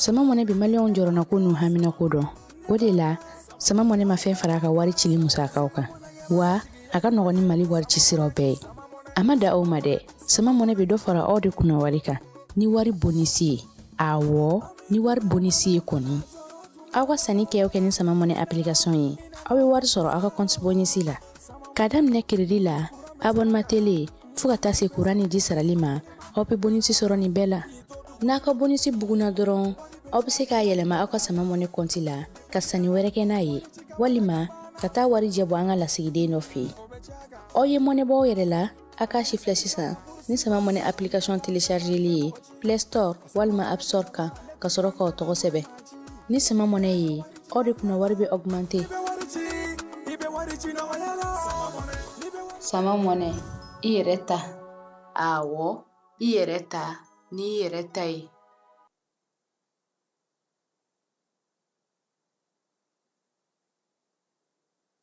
Sama Mɔnɛ bɛ maliyɛnw jɔrɔnako n'u haminako dɔn. O de la, Sama Mɔnɛ ma fɛn fara a ka wari cili musakaw kan, wa a ka nɔgɔn ni Mali wari ci siraw bɛɛ ye. A ma da aw ma dɛ, Sama Mɔnɛ bɛ dɔ fara aw de kunna wari kan ni wari bonisi ye. Awɔ, ni wari bonisi ye kɔni. Aw ka sanni kɛ o kɛ ni Sama Mɔnɛ application ye, aw bɛ wari sɔrɔ aw ka compte bonisi la. K'a daminɛ crédit la, abonnement télé, fo ka taa se courant ni ji sarali ma, aw bɛ bonisi sɔrɔ nin bɛɛ la. N'a ka bonisi bugunna dɔrɔn, aw bɛ se k'a yɛlɛma aw ka Sama Mɔnɛ compte la ka sanni wɛrɛ kɛ n'a ye, walima ka taa wari jɛ bɔ an ka lasigiden dɔ fɛ yen. Aw ye mɔnɛ bɔ aw yɛrɛ la, a k'a si filɛ sisan ni Sama Mɔnɛ application téléchargeli ye Play Store walima App Store kan ka sɔrɔ k'aw tɔgɔ sɛbɛn. Ni Sama Mɔnɛ ye, aw de kunna wari bɛ augmenter. Sama Mɔnɛ, i yɛrɛ ta. Awɔ, i yɛrɛ ta n'i yɛrɛ ta ye.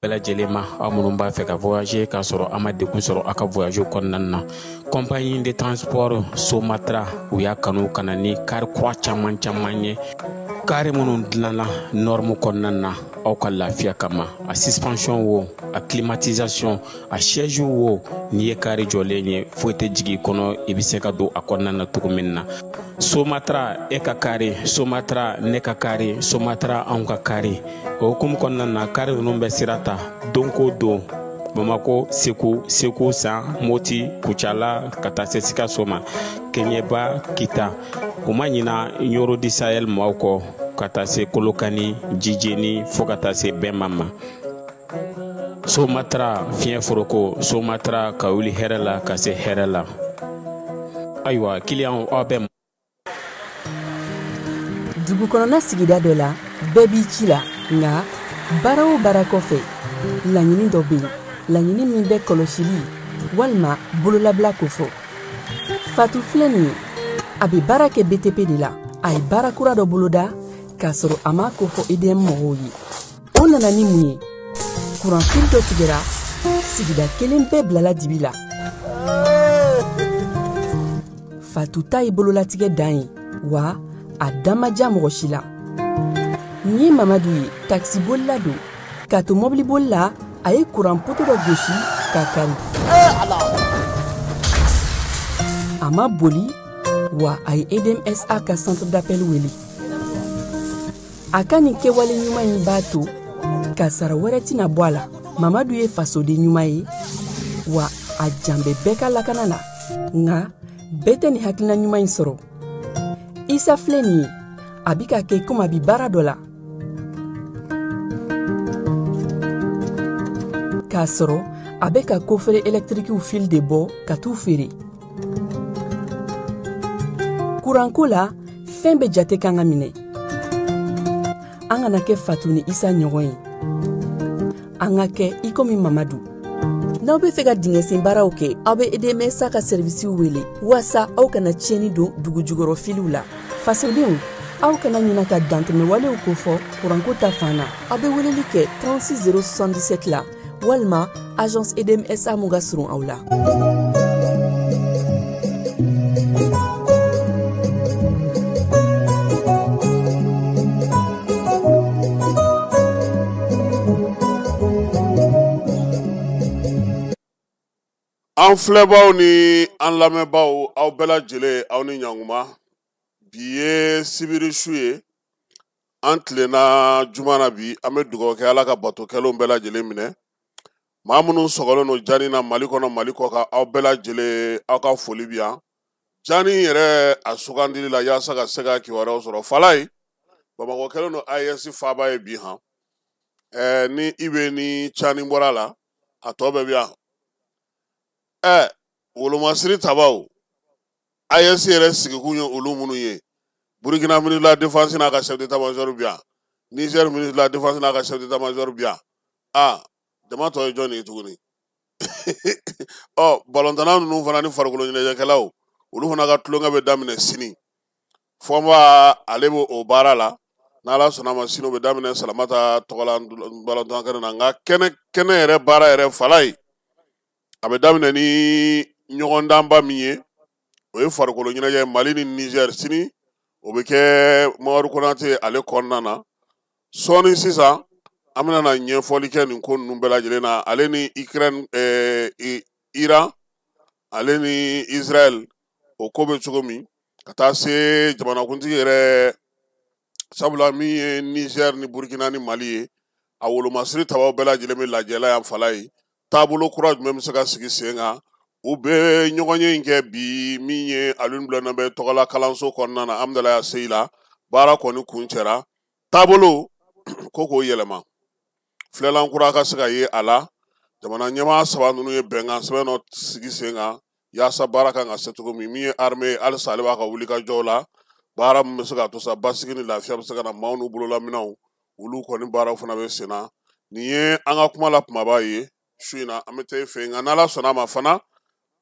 Bɛɛ lajɛlen ma, aw minnu b'a fɛ ka voyager k'a sɔrɔ a ma degun sɔrɔ aw ka voyage kɔnɔna na, compagnie de transport Somatra, u y'a kanu ka na ni kari kura caman caman ye, kari minnu dilanna norme kɔnɔna na aw ka lafiya kama. A suspension wo, a climatisation, a siège wo, n'i ye kari jɔlen ye, foyi tɛ jigin i kɔnɔ, i bɛ se ka don a kɔnɔna na cogo min na. Somatra, e ka kari, Somatra, ne ka kari, Somatra, anw ka kari. O hukumu kɔnɔna na, kari ninnu bɛ sira ta don ko don Bamako, Segu, Segu San, Moti, Kucala, ka taa se Sikaso ma, Kɛɲɛba, Kita. U ma ɲina Ɲoro di Sahel maaw kɔ, ka taa se Kolokani, Jijeni, fo ka taa se Bɛnma ma. Somatra fiɲɛ foroko, Somatra ka wuli hɛrɛ la ka se hɛrɛ la. Ayiwa, kiliyanw, aw bɛ Dugu kɔnɔna sigida dɔ la, bɛɛ b'i ci la, nka baara o baara kɔfɛ, laɲini dɔ bɛ yen, laɲini min bɛ kɔlɔsili walima bololabila kofɔ. Fatu filɛ nin ye, a bɛ baara kɛ BTP de la. A ye baara kura dɔ boloda k'a sɔrɔ a m'a kofɔ EDM mɔgɔw ye. O nana ni mun ye? Kuranfili dɔ tigɛra, sigida kelen bɛɛ bilala dibi la. Fatu ta ye bololatigɛ dan ye, wa a da ma diya mɔgɔ si la. Nin ye Mamadu ye, takisibolila don. K'a to mɔbiliboli la, a ye kuran poto dɔ gosi k'a kari. A ma boli, wa a ye EDMSA ka centre d'appel wele. A ka nin kɛwale ɲuman in b'a to kasara wɛrɛ tɛna bɔ a la. Mamadu ye fasoden ɲuman ye, wa a jan bɛ bɛɛ ka lakana la, nka bɛɛ tɛ nin hakilina ɲuman in sɔrɔ. Isa filɛ nin ye, a bi ka kɛ komi a bi baara dɔ la, k'a sɔrɔ a bɛ ka kofere ɛlɛtirikiw fil de bɔ ka t'u feere. Kuranko la, fɛn bɛɛ jate kan ka minɛ. An kana kɛ Fatu ni Isa ɲɔgɔn ye, an ka kɛ i komi Mamadu. N'aw bɛ fɛ ka dingɛsen baaraw kɛ, aw bɛ EDMSA ka sɛrivisiw wele waasa aw kana tiɲɛni don dugu jukɔrɔ filiw la. Fasodenw, aw kana ɲina ka dantɛmɛwalew kofɔ kuranko ta fan na. Aw bɛ weleli kɛ 36 077 la walima agence EDMSA mun ka surun aw la. An filɛbaw ni an lamɛnbaw, aw bɛɛ lajɛlen, aw ni ɲankuma. Bi ye sibiri su ye, an tilenna juma na bi. An bɛ dugawu kɛ Ala ka bato kɛlenw bɛɛ lajɛlen minɛ. Maa minnu sɔgɔlen don jani na Mali kɔnɔ, Mali kɔ kan, aw bɛɛ lajɛlen, aw ka foli bi yan. Jani yɛrɛ a sugandili la yaasa ka se ka kibaruyaw sɔrɔ. Falaye, Bamakɔ kɛlen don AES faaba ye bi han. Ni i bɛ ni Cani bɔra la, a tɔ bɛɛ bɛ yan. Wolomasiri tabaw, AES yɛrɛ sigikun ye olu minnu ye. Burkina ministre de la défense n'a ka chef d'état-major bɛ yan. Niger ministre de la défense n'a ka chef d'état-major bɛ yan. Jama tɔ ye jɔn de ye tuguni? Balontanna ninnu fana ni farikolo ɲɛnajɛkɛlaw, olu fana ka tulonkɛ bɛ daminɛ sini. Fɔnba ale bɛ o baara la, n'Ala sɔnna ma sini o bɛ daminɛ Salamata tɔgɔla balontan kɛnɛ na. Nka kɛnɛ yɛrɛ baara yɛrɛ Falaye, a bɛ daminɛ ni ɲɔgɔndanba min ye, o ye farikolo ɲɛnajɛ Mali ni Niger sini, o bɛ kɛ Mamadu Konate ale kɔnɔna na. Sɔɔni sisan an bɛna na ɲɛfɔli kɛ nin ko ninnu bɛɛ lajɛlen na, ale ni Ukraine, Iran, ale ni Israël, o ko bɛ cogo min, ka taa se jamanakuntigi yɛrɛ, sabula min ye Niger ni Burkina ni Mali ye, a wolomasiri tabaw bɛɛ lajɛlen bɛ lajɛ la yan Falaye. Taabolo kura jumɛn bɛ se ka sigi sen kan? U bɛ ɲɔgɔnye in kɛ bi min ye Alioune Bulɔnɛbɛ tɔgɔla kalanso kɔnɔna na, Amudalayi Seyi la. Baara kɔni kuncɛra, taabolo ko k'o yɛlɛma, filɛlan kura ka se ka ye a la. Jamana ɲɛmaa saba ninnu ye bɛnkan sɛbɛn dɔ sigi sen kan yaasa baara kan ka se cogo min. Min ye armée ye, halisa ale b'a ka wulikajɔw la, baara min bɛ se k'a to sa basigi ni lafiya bɛ se ka na maaw n'u bololaminɛw, olu kɔni baaraw fana bɛ sen na. Nin ye an ka kuma la kumaba ye su in na, an bɛ taa e fɛ yen. Nka n'Ala sɔnna a ma fana,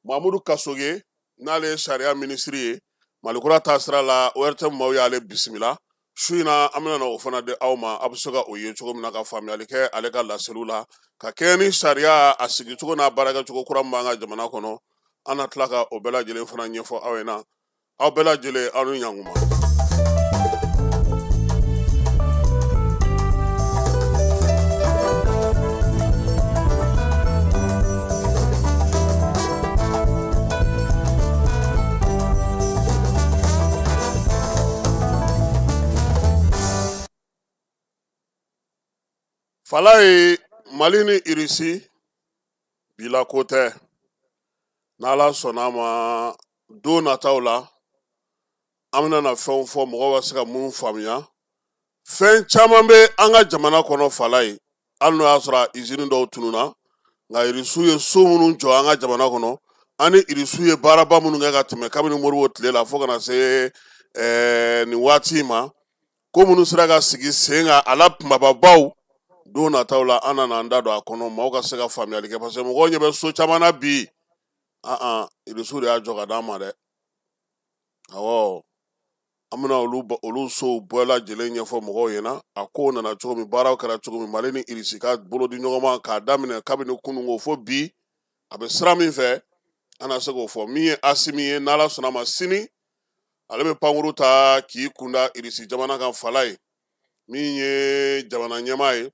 Mamudu Kasoge, n'ale ye sariya minisiri ye Malikura taasira la, ORTM maaw y'ale bisimila su in na. An bɛna na o fana di aw ma, aw bɛ se ka o ye cogo min na ka faamuyali kɛ ale ka laseliw la, ka kɛɲɛ ni sariya a sigicogo n'a baarakɛcogo kura min b'an ka jamana kɔnɔ. An na tila ka o bɛɛ lajɛlen fana ɲɛfɔ aw ɲɛna. Aw bɛɛ lajɛlen, aw ni ɲankuma. Falaye, Mali ni Irisi bila ko tɛ, n'Ala sɔnna a ma don nataw la an bɛna na fɛnw fɔ mɔgɔw ka se ka mun faamuya. Fɛn caman bɛ an ka jamana kɔnɔ Falaye, hali n'o y'a sɔrɔ izini dɔw tununna, nka Irisiw ye so minnu jɔ an ka jamana kɔnɔ, an ni Irisiw ye baaraba minnu kɛ ka tɛmɛ kabini Modibo tile la fo ka na se nin waati in ma, ko minnu sera ka sigi sen kan a la kumababaw, don nataw la an nana an da don a kɔnɔ, maaw ka se ka faamuyali kɛ, parce que mɔgɔw ɲɛ bɛ so caman na bi, Irisiw de y'a jɔ ka d'an ma dɛ. Awɔ, an bɛna olu sow bɛɛ lajɛlen ɲɛfɔ mɔgɔw ɲɛna, a kow nana cogo min, baaraw kɛra cogo min, Mali ni Irisi ka bolo di ɲɔgɔn ma k'a daminɛ kabini kununko fo bi, a bɛ sira min fɛ, an na se k'o fɔ. Min ye Asimi ye, n'Ala sɔnna a ma sini ale bɛ pankuru ta k'i kunda Irisi jamana kan Falaye, min ye jamana ɲɛmaa ye.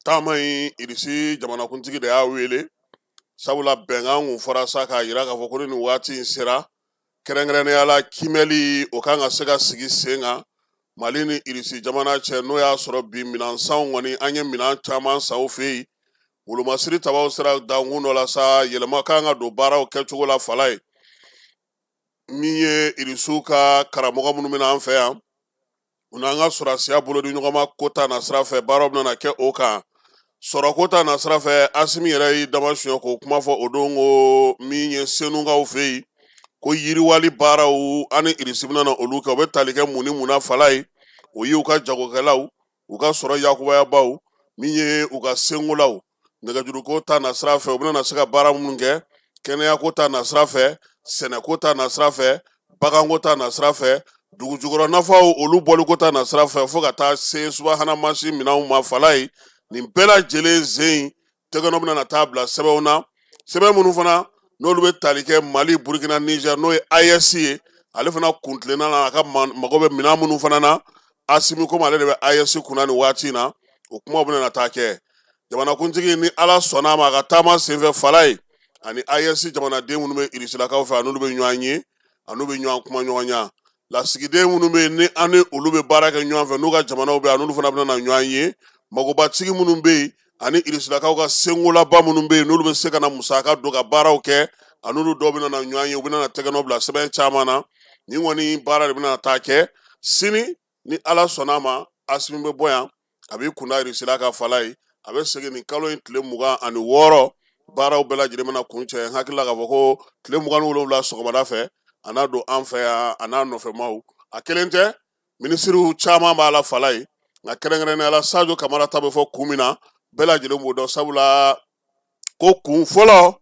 Taama in Irisi jamanakuntigi de y'a wele, sabula bɛnkan kun fɔra sa k'a yira k'a fɔ ko ni nin waati in sera, kɛrɛnkɛrɛnnenya la kimɛli o kan ka se ka sigi sen kan Mali ni Irisi jamana cɛ. N'o y'a sɔrɔ bi minɛnsanw kɔni, an ye minɛn caman san u fɛ yen, wolomasiri tabaw sera dankun dɔ la sa, yɛlɛma kan ka don baaraw kɛcogo la Falaye. Min ye Irisiw ka karamɔgɔ minnu bɛ an fɛ yan, u n'an ka sɔrɔdasiya bolo di ɲɔgɔn ma ko ta na sira fɛ, baaraw bɛna kɛ o kan. Sɔrɔko ta na sira fɛ, Asimi yɛrɛ y'i dama suɲɛ k'o kuma fɔ o don, ko min ye Senukaw fɛ yen, ko yiriwali baaraw an ni Irisi bɛna na olu kɛ, o bɛ tali kɛ mun ni mun na Falaye, o y'u ka jagokɛlaw, u ka sɔrɔ yakubayabaw, min ye u ka senkolaw, nɛgɛjuruko ta na sira fɛ, u bɛna se ka baara minnu kɛ, kɛnɛyako ta na sira fɛ, sɛnɛko ta na sira fɛ, baganko ta na sira fɛ, dugu jukɔrɔ nafaw olu bɔliko ta na sira fɛ, fo ka taa se subahana mansin minɛnw ma Falaye. Nin bɛɛ lajɛlen sen tɛgɛnɔ bɛna na taa bila sɛbɛnw na, sɛbɛn minnu fana n'olu bɛ tali kɛ Mali, Burkina, Niger, n'o ye AES ye, ale fana kuntilenna na a ka mago bɛ minɛn minnu fana na. Asimi komi ale de bɛ AES kunna nin waati in na, o kumaw bɛna na taa kɛ. Jamanakuntigi ni Ala sɔnna a ma, a ka taama senfɛ Falaye ani AES jamanaden minnu bɛ Irisilakaw fɛ, a n'olu bɛ ɲɔgɔn ye, a n'u bɛ ɲɔgɔn kuma ɲɔgɔnya. Lasigiden minnu bɛ yen ni an ni olu bɛ baara kɛ ɲɔgɔn fɛ, n'u ka jamanaw bɛ yen, a n'olu fana bɛna na ɲɔgɔn ye. Magobatigi minnu bɛ yen ani Irisilakaw ka senkolaba minnu bɛ yen, n'olu bɛ se ka na musaka don ka baaraw kɛ, A n'olu dɔw bɛna na ɲɔgɔn ye, u bɛna na tɛgɛnɔ bila sɛbɛn caman na. Nin kɔni baara de bɛna taa kɛ sini ni Ala sɔnna a ma. Asimi bɛ bɔ yan, a b'i kunda Irisila ka fala ye, a bɛ segin nin kalo in tile 26. Baaraw bɛɛ lajɛlen bɛna kuncɛ. N hakili la k'a fɔ ko tile 27 sɔgɔmada fɛ, a n'a don an fɛ yan, a n'a nɔfɛmaw. A kelen tɛ, minisiriw caman b'a la fala ye, nka kɛrɛnkɛrɛnnenya la Sadio Kamara ta bɛ fɔ kun min na, bɛɛ lajɛlen b'o dɔn, sabula ko kun fɔlɔ,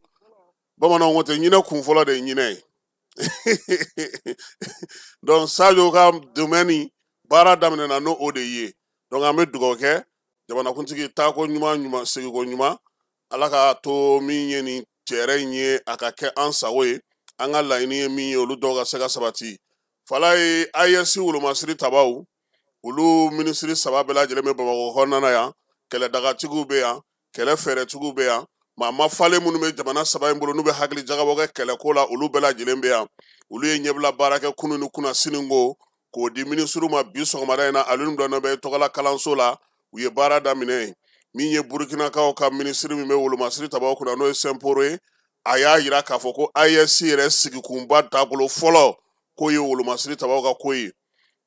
bamananw ko ten, ɲinɛ kun fɔlɔ de ye ɲinɛ ye. Donc Sadio ka domaine baara daminɛna n'o o de ye. Donc an bɛ dugawu kɛ jamanakuntigi taako ɲuman ɲuman, segiko ɲuman, Ala k'a to min ye nin cɛɛrɛ in ye, a ka kɛ an sago ye, an ka laɲini ye min ye, olu dɔw ka se ka sabati. Fala ye AES wolomasiri tabaw, olu minisiri saba bɛɛ lajɛlen bɛ Bamakɔ kɔnɔna na yan. Kɛlɛdagatigiw bɛ yan, kɛlɛ fɛɛrɛtigiw bɛ yan, maa ma falen minnu bɛ jamana saba in bolo n'u bɛ hakili jagabɔ kɛ kɛlɛko la, olu bɛɛ lajɛlen bɛ yan. Olu ye ɲɛbila baara kɛ kunun ni kunna sini ko k'o di minisiriw ma bi sɔgɔmada in na. Alioune Ndao bɛ tɔgɔla kalanso la, u ye baara daminɛ. Min ye Burukinakaw ka minisiri min bɛ wolomasiri tabaw kunna, n'o ye Sɛnporo ye, a y'a yira k'a fɔ ko AES yɛrɛ sigikunba taabolo fɔlɔ k'o ye wolomasiri tabaw ka ko ye.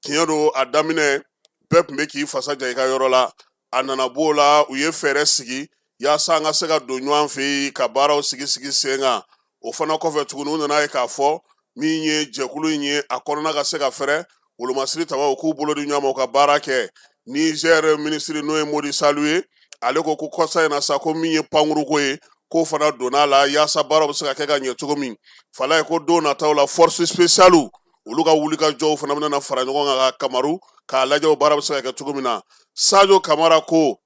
Tiɲɛ don, a daminɛ bɛɛ tun bɛ k'i fasa ja i ka yɔrɔ la, a nana b'o la, u ye fɛɛrɛ sigi yaasa an ka se ka don ɲɔgɔn fɛ yen ka baaraw sigi sigi sen kan. O fana kɔfɛ tuguni, u nana ye k'a fɔ min ye jɛkulu in ye, a kɔnɔna ka se ka fɛrɛ, wolomasiri tabaw k'u bolo di ɲɔgɔn ma, u ka baara kɛ. Niger minisiri, n'o ye Modi Salu ye, ale ko ko kɔsa in na sa, ko min ye pankuruko ye, k'o fana donna a la yaasa baaraw bɛ se ka kɛ ka ɲɛ cogo min. Fala ye ko don nataw la, force spéciale olu ka wulikajɔw fana bɛna fara ɲɔgɔn kan ka kamaru k'a lajɛ o baara bɛ se ka kɛ cogo min na. Sadio Kamara ko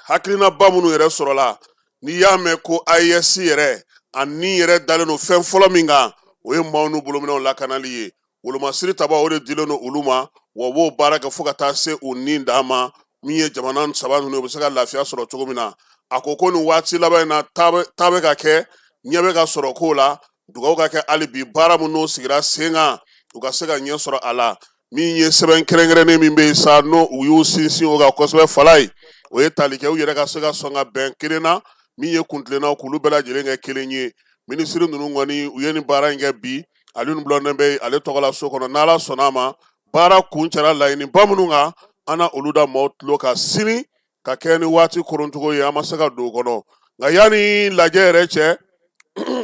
hakilinaba minnu yɛrɛ sɔrɔla, n'i y'a mɛn ko AES yɛrɛ a ni yɛrɛ dalen don fɛn fɔlɔ min kan, o ye maaw n'u bolominɛw lakanali ye. Wolomasiri taba o de dilen don olu ma, wa u b'o baara kɛ fo ka taa se u ni dan ma, min ye jamana saba ninnu u bɛ se ka lafiya sɔrɔ cogo min na. A ko ko nin waati laban in na, taa bɛ ka kɛ, ɲɛ bɛ ka sɔrɔ kow la, dugawu ka kɛ hali bi baara minnu sigira sen kan, u ka se ka ɲɛ sɔrɔ a la. Min ye sɛbɛn kɛrɛnkɛrɛnnen min bɛ yen sa, n'o u y'u sinsin o kan kosɛbɛ, fala ye, o ye tali kɛ u yɛrɛ ka se ka sɔn ka bɛn kelen na, min ye kuntilennaw k'olu bɛɛ lajɛlen kɛ kelen ye. Minisiri ninnu kɔni, u ye nin baara in kɛ bi. Alioune Blondin bɛ ale tɔgɔ la so kɔnɔ. N'Ala sɔnna a ma, baara kuncɛra laɲiniba minnu kan, an na olu da maaw tulo kan sini ka kɛ ni waati koroncogo ye, an ma se ka don o kɔnɔ. Nka yanni lajɛ yɛrɛ cɛ,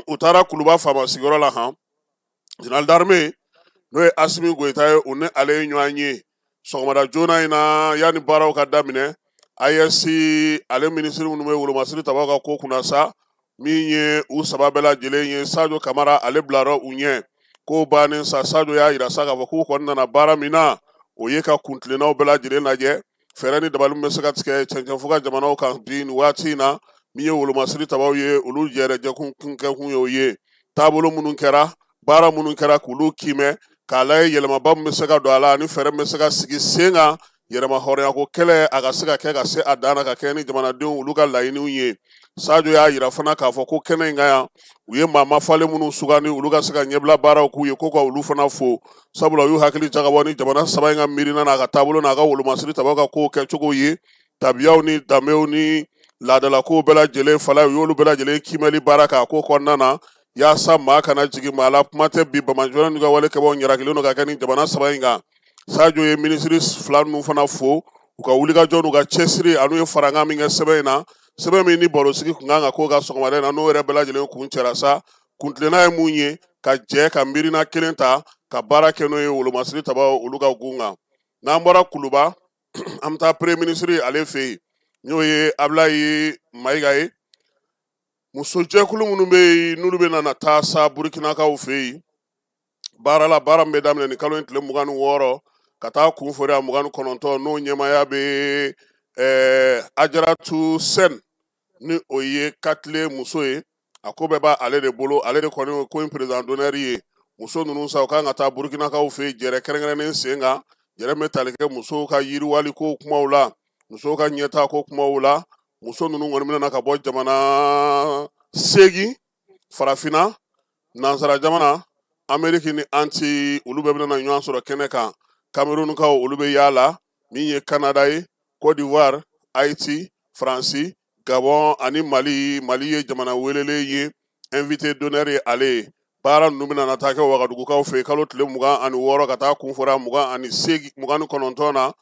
u taara Kuluba faama sigiyɔrɔ la han, général d'armée n'o ye Asimi Goyita ye, u ni ale ye ɲɔgɔn ye sɔgɔmada joona in na yanni baaraw ka daminɛ. AES ale minisiri minnu bɛ wolomasiri tabaw ka ko kunna sa, min ye u saba bɛɛ lajɛlen ye, Sadio Kamara ale bilara u ɲɛ. Ko bannen sa, Sadio y'a yira sa k'a fɔ k'u kɔni nana baara min na, o ye ka kuntilennaw bɛɛ lajɛlen lajɛ, fɛɛrɛ ni dabali min bɛ se ka tigɛ cɛncɛnfuga jamanaw kan bi nin waati in na. Min ye wolomasiri tabaw ye, olu yɛrɛ jɛkun kɛkun ye o ye taabolo minnu kɛra, baara minnu kɛra, k'olu kiimɛ k'a lajɛ yɛlɛmaba min bɛ se ka don a la ani fɛɛrɛ min bɛ se ka sigi sen kan, yɛrɛma hɔrɔnya ko kɛlɛ a ka se ka kɛ ka se a dan na, ka kɛ ni jamanadenw olu ka laɲiniw ye. Sadio y'a yira fana k'a fɔ ko kɛnɛ in kan yan, u ye maa mafalen minnu sugandi olu ka se ka ɲɛbila baaraw k'u ye, ko ka olu fana fo, sabula u y'u hakili jagabɔ ni jamana saba in ka miirina n'a ka taabolo n'a ka wolomasiri tabaw ka kow kɛcogo ye, tabiyaw ni danbew ni laadalakow bɛɛ lajɛlen. Fala, u y'olu bɛɛ lajɛlen kiimɛli baara k'a ko kɔnɔna na yaasa maa kana jigin maa la. Kuma tɛ bi bamanjɔn n'u ka wale kɛbaaw ɲarakilen don ka kɛ ni jamana saba in kan. Sadio ye minisiri fila ninnu fana fo u ka wulikajɔ n'u ka cɛsiri an'u ye farankan min kɛ sɛbɛn in na, sɛbɛn min ni barosigi kun kan ka k'o kan sɔgɔmada in na, n'o yɛrɛ bɛɛ lajɛlen kun cɛra sa. Kuntilenna ye mun ye? Ka jɛ ka miirina kelen ta ka baara kɛ n'o ye wolomasiri tabaw olu ka gun kan. N'an bɔra Kuluba, an bɛ taa premier ministre ale fɛ yen, n'o ye Abulayi Mayiga ye. Musojɛkulu minnu bɛ yen, n'olu bɛ na taa sa Burukinakaw fɛ yen baara la, baara min bɛ daminɛ nin kalo in tile 26 ka taa kun fori a 29, n'o ɲɛmaaya bɛ Ajaratu Sɛn, ni o ye Katile muso ye, a ko bɛɛ b'ale de bolo, ale de kɔni ko in président d'honneur ye. Muso ninnu sa, u kan ka taa Burukinakaw fɛ yen jɛrɛ kɛrɛnkɛrɛnnen sen kan, jɛrɛ min bɛ tali kɛ musow ka yiriwali ko kumaw la, musow ka ɲɛtaa ko kumaw la. Muso ninnu kɔni bɛna ka bɔ jamana 8, farafinna, nansara jamana, Ameriki ni anti, olu bɛɛ bɛna ɲɔgɔn sɔrɔ kɛnɛ kan. Kamerunkaw olu bɛ yaala, min ye Kanada ye, Côte d'Ivoire, Haïti, Faransi, Gabon ani Mali. Mali ye jamana welelen ye. Invité d'honneur ye ale ye. Baara ninnu bɛna na taa kɛ Wagadugukaw fɛ yen kalo tile 26 ka taa kun fɔra 28 29 na.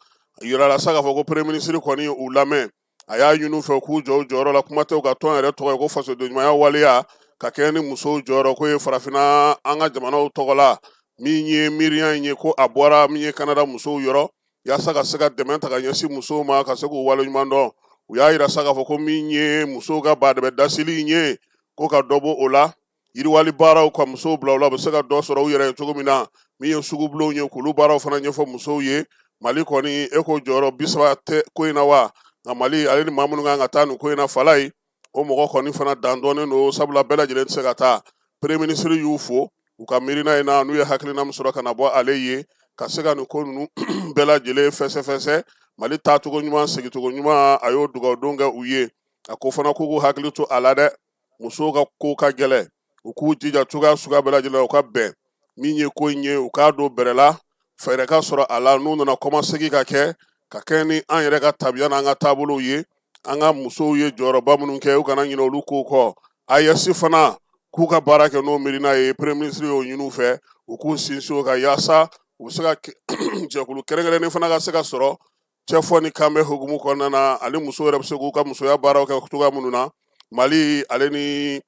A yirala sa k'a fɔ ko premier ministre kɔni ye u lamɛn, a y'a ɲini u fɛ k'u jɔ u jɔyɔrɔ la. Kuma tɛ u ka tɔn yɛrɛ tɔgɔ ye ko fasodenɲumanya waleya ka kɛɲɛ ni musow jɔyɔrɔ ko ye farafinna an ka jamanaw tɔgɔ la. Min ye miiriya in ye ko a bɔra min ye Canada musow yɔrɔ yaasa ka se ka dɛmɛ ta ka ɲɛsin musow ma ka se k'u waleɲuman dɔn. U y'a yira sa k'a fɔ ko min ye musow ka baadɛbɛ dasili in ye ko ka dɔ bɔ o la, yiriwali baaraw ka musow bila o la, u bɛ se ka dɔ sɔrɔ u yɛrɛ ye cogo min na. Min ye sugubulonw ye k'olu baaraw fana ɲɛfɔ musow ye. Mali kɔni e ko jɔyɔrɔ 30 tɛ ko in na wa, nka Mali ale ni maa minnu kan ka taa nin ko in na fala ye, o mɔgɔ kɔni fana dan dɔnnen don, sabula bɛɛ lajɛlen tɛ se ka taa. Premier ministre y'u fo u ka miirina in na, n'u ye hakilina min sɔrɔ ka na bɔ ale ye ka se ka nin ko ninnu bɛɛ lajɛlen fɛsɛfɛsɛ. Mali taacogo ɲuman, segincogo ɲuman, a y'o dugawudon kɛ u ye. A ko fana k'u k'u hakili to a la dɛ, musow ka ko ka gɛlɛn, u k'u jija cogoya suguya bɛɛ lajɛlen la u ka bɛn. Min ye ko in ye, u k'a don bɛrɛ la, fɛɛrɛ ka sɔrɔ a la n'u nana kɔmasegin ka kɛ, ka kɛ ni an yɛrɛ ka tabiya n'an ka taabolow ye. An ka musow ye jɔyɔrɔba minnu kɛ, u kana ɲinɛ olu kow kɔ. AES fana k'u ka baara kɛ n'o miirina ye, premier ministre y'o ɲini u fɛ, u k'u sinsin o kan yaasa u bɛ se ka jɛkulu kɛrɛnkɛrɛnnen fana ka se ka sɔrɔ cɛfɔ ni kanbɛn hukumu kɔnɔna na, ani musow yɛrɛ bɛ se k'u ka musoya baaraw kɛ cogoya minnu na. Mali ale ni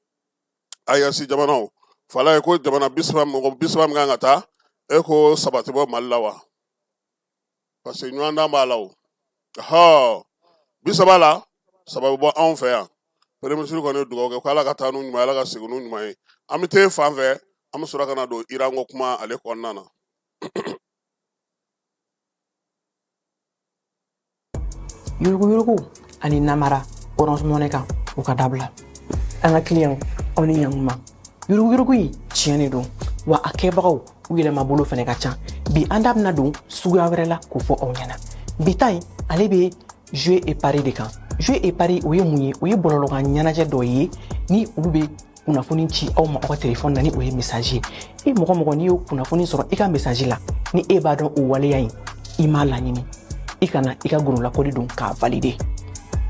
AES jamanaw fala ye ko jamana 30, mɔgɔ 30 min kan ka taa, e ko 3 tɛ bɔ Mali la wa? Parce que ɲɔgɔndan b'a la o. Ɔhɔ, 30 la 3 bɛ bɔ anw fɛ yan. Premier ministre kɔni ye dugawu kɛ ko Ala ka taa n'u ɲuman ye, Ala ka segin n'u ɲuman ye. An bɛ t'e fan fɛ, an bɛ sɔrɔ ka na don Iran ko kuma ale kɔnɔna na. Yuruguyurugu ani namara Orange Money kan, u ka dabila. An ka client, aw ni ɲankuma. Yuruguyurugu in tiɲɛ de don, wa a kɛbagaw u yɛlɛma bolo fɛnɛ ka ca. Bi an da bɛna don suguya wɛrɛ la k'o fɔ aw ɲɛna. Bi ta in ale bɛ jouer et pari de kan. Jouer et pari o ye mun ye? O ye bɔlɔlɔkan ɲɛnajɛ dɔ ye ni olu bɛ kunnafoni ci aw ma aw ka telefɔni na, ni o ye message ye. E mɔgɔ mɔgɔ n'i y'o kunnafoni sɔrɔ i ka message la, ni e b'a dɔn o waleya in i m'a laɲini, i kana i ka gololakɔli don k'a valider.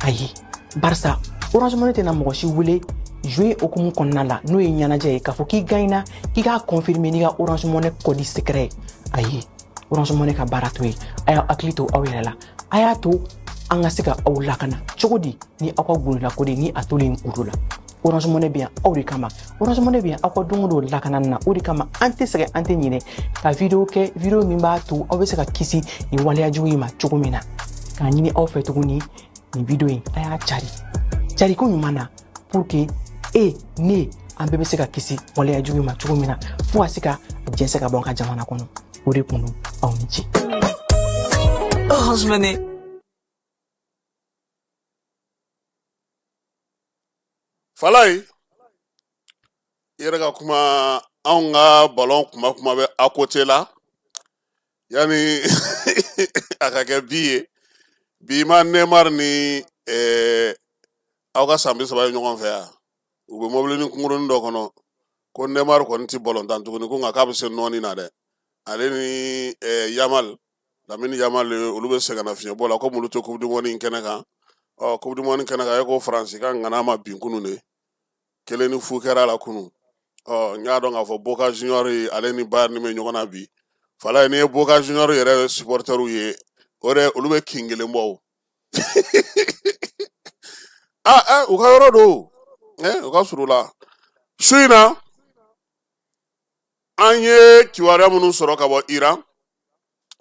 Ayi, barisa Orange Money tɛna mɔgɔ si wele jouer hokumu kɔnɔna la n'o ye ɲɛnajɛ ye k'a fɔ k'i gagnera k'i k'a confirmer n'i ka Orange Money code secret ye. Ayi, Orange Money ka baara t'o ye. A y'aw hakili to aw yɛrɛ la, a y'a to an ka se ka aw lakana cogo di ni aw ka gololakɔli ni a tolen kulo la. Orange Money bɛ yan aw de kama. Orange Money bɛ yan aw ka don o don lakana na. O de kama an tɛ sɛgɛn, an tɛ ɲinɛ ka video kɛ, video min b'a to aw bɛ se ka kisi nin waleya jugu in ma cogo min na. K'a ɲini aw fɛ tuguni, nin video in a y'a cari, cari ko ɲuman na, pour que e ne an bɛɛ bɛ se ka kisi waleya jugu in ma cogo min na, fo ka se ka jɛnsɛn ka bɔ an ka jamana kɔnɔ. O de kun don, aw ni ce. Orange Money. Falaye, i yɛrɛ ka kuma, anw ka ballon kuma kuma bɛ à côté la yanni a ka kɛ bi ye. Bi ma Neymar ni aw ka san 30 ye ɲɔgɔn fɛ yan, u bɛ mɔbilinin kunkurunin dɔ kɔnɔ ko Neymar kɔni ti ballon tan tuguni, ko nka k'a bɛ se nɔɔni na dɛ. Ale ni Yamal, Lamine Yamal, olu bɛ sɛgɛnna fiɲɛbɔ la komi olu tɛ Coupe du Monde in kɛnɛ kan. Ɔ, Coupe du Monde kɛnɛ kan, e ko Faransi ka ŋana ma bin kunun de, 1-0 kɛra a la kunun. Ɔ, n y'a dɔn k'a fɔ Boca Junior ale ni Bayern bɛ ɲɔgɔn na bi. Falaye, n'i ye Boca Junior yɛrɛ supporterw ye, o de olu bɛ kin kelen bɔ o. Ah, u ka yɔrɔ don, u ka surun la. Su in na, an ye kibaruya minnu sɔrɔ ka bɔ Iran,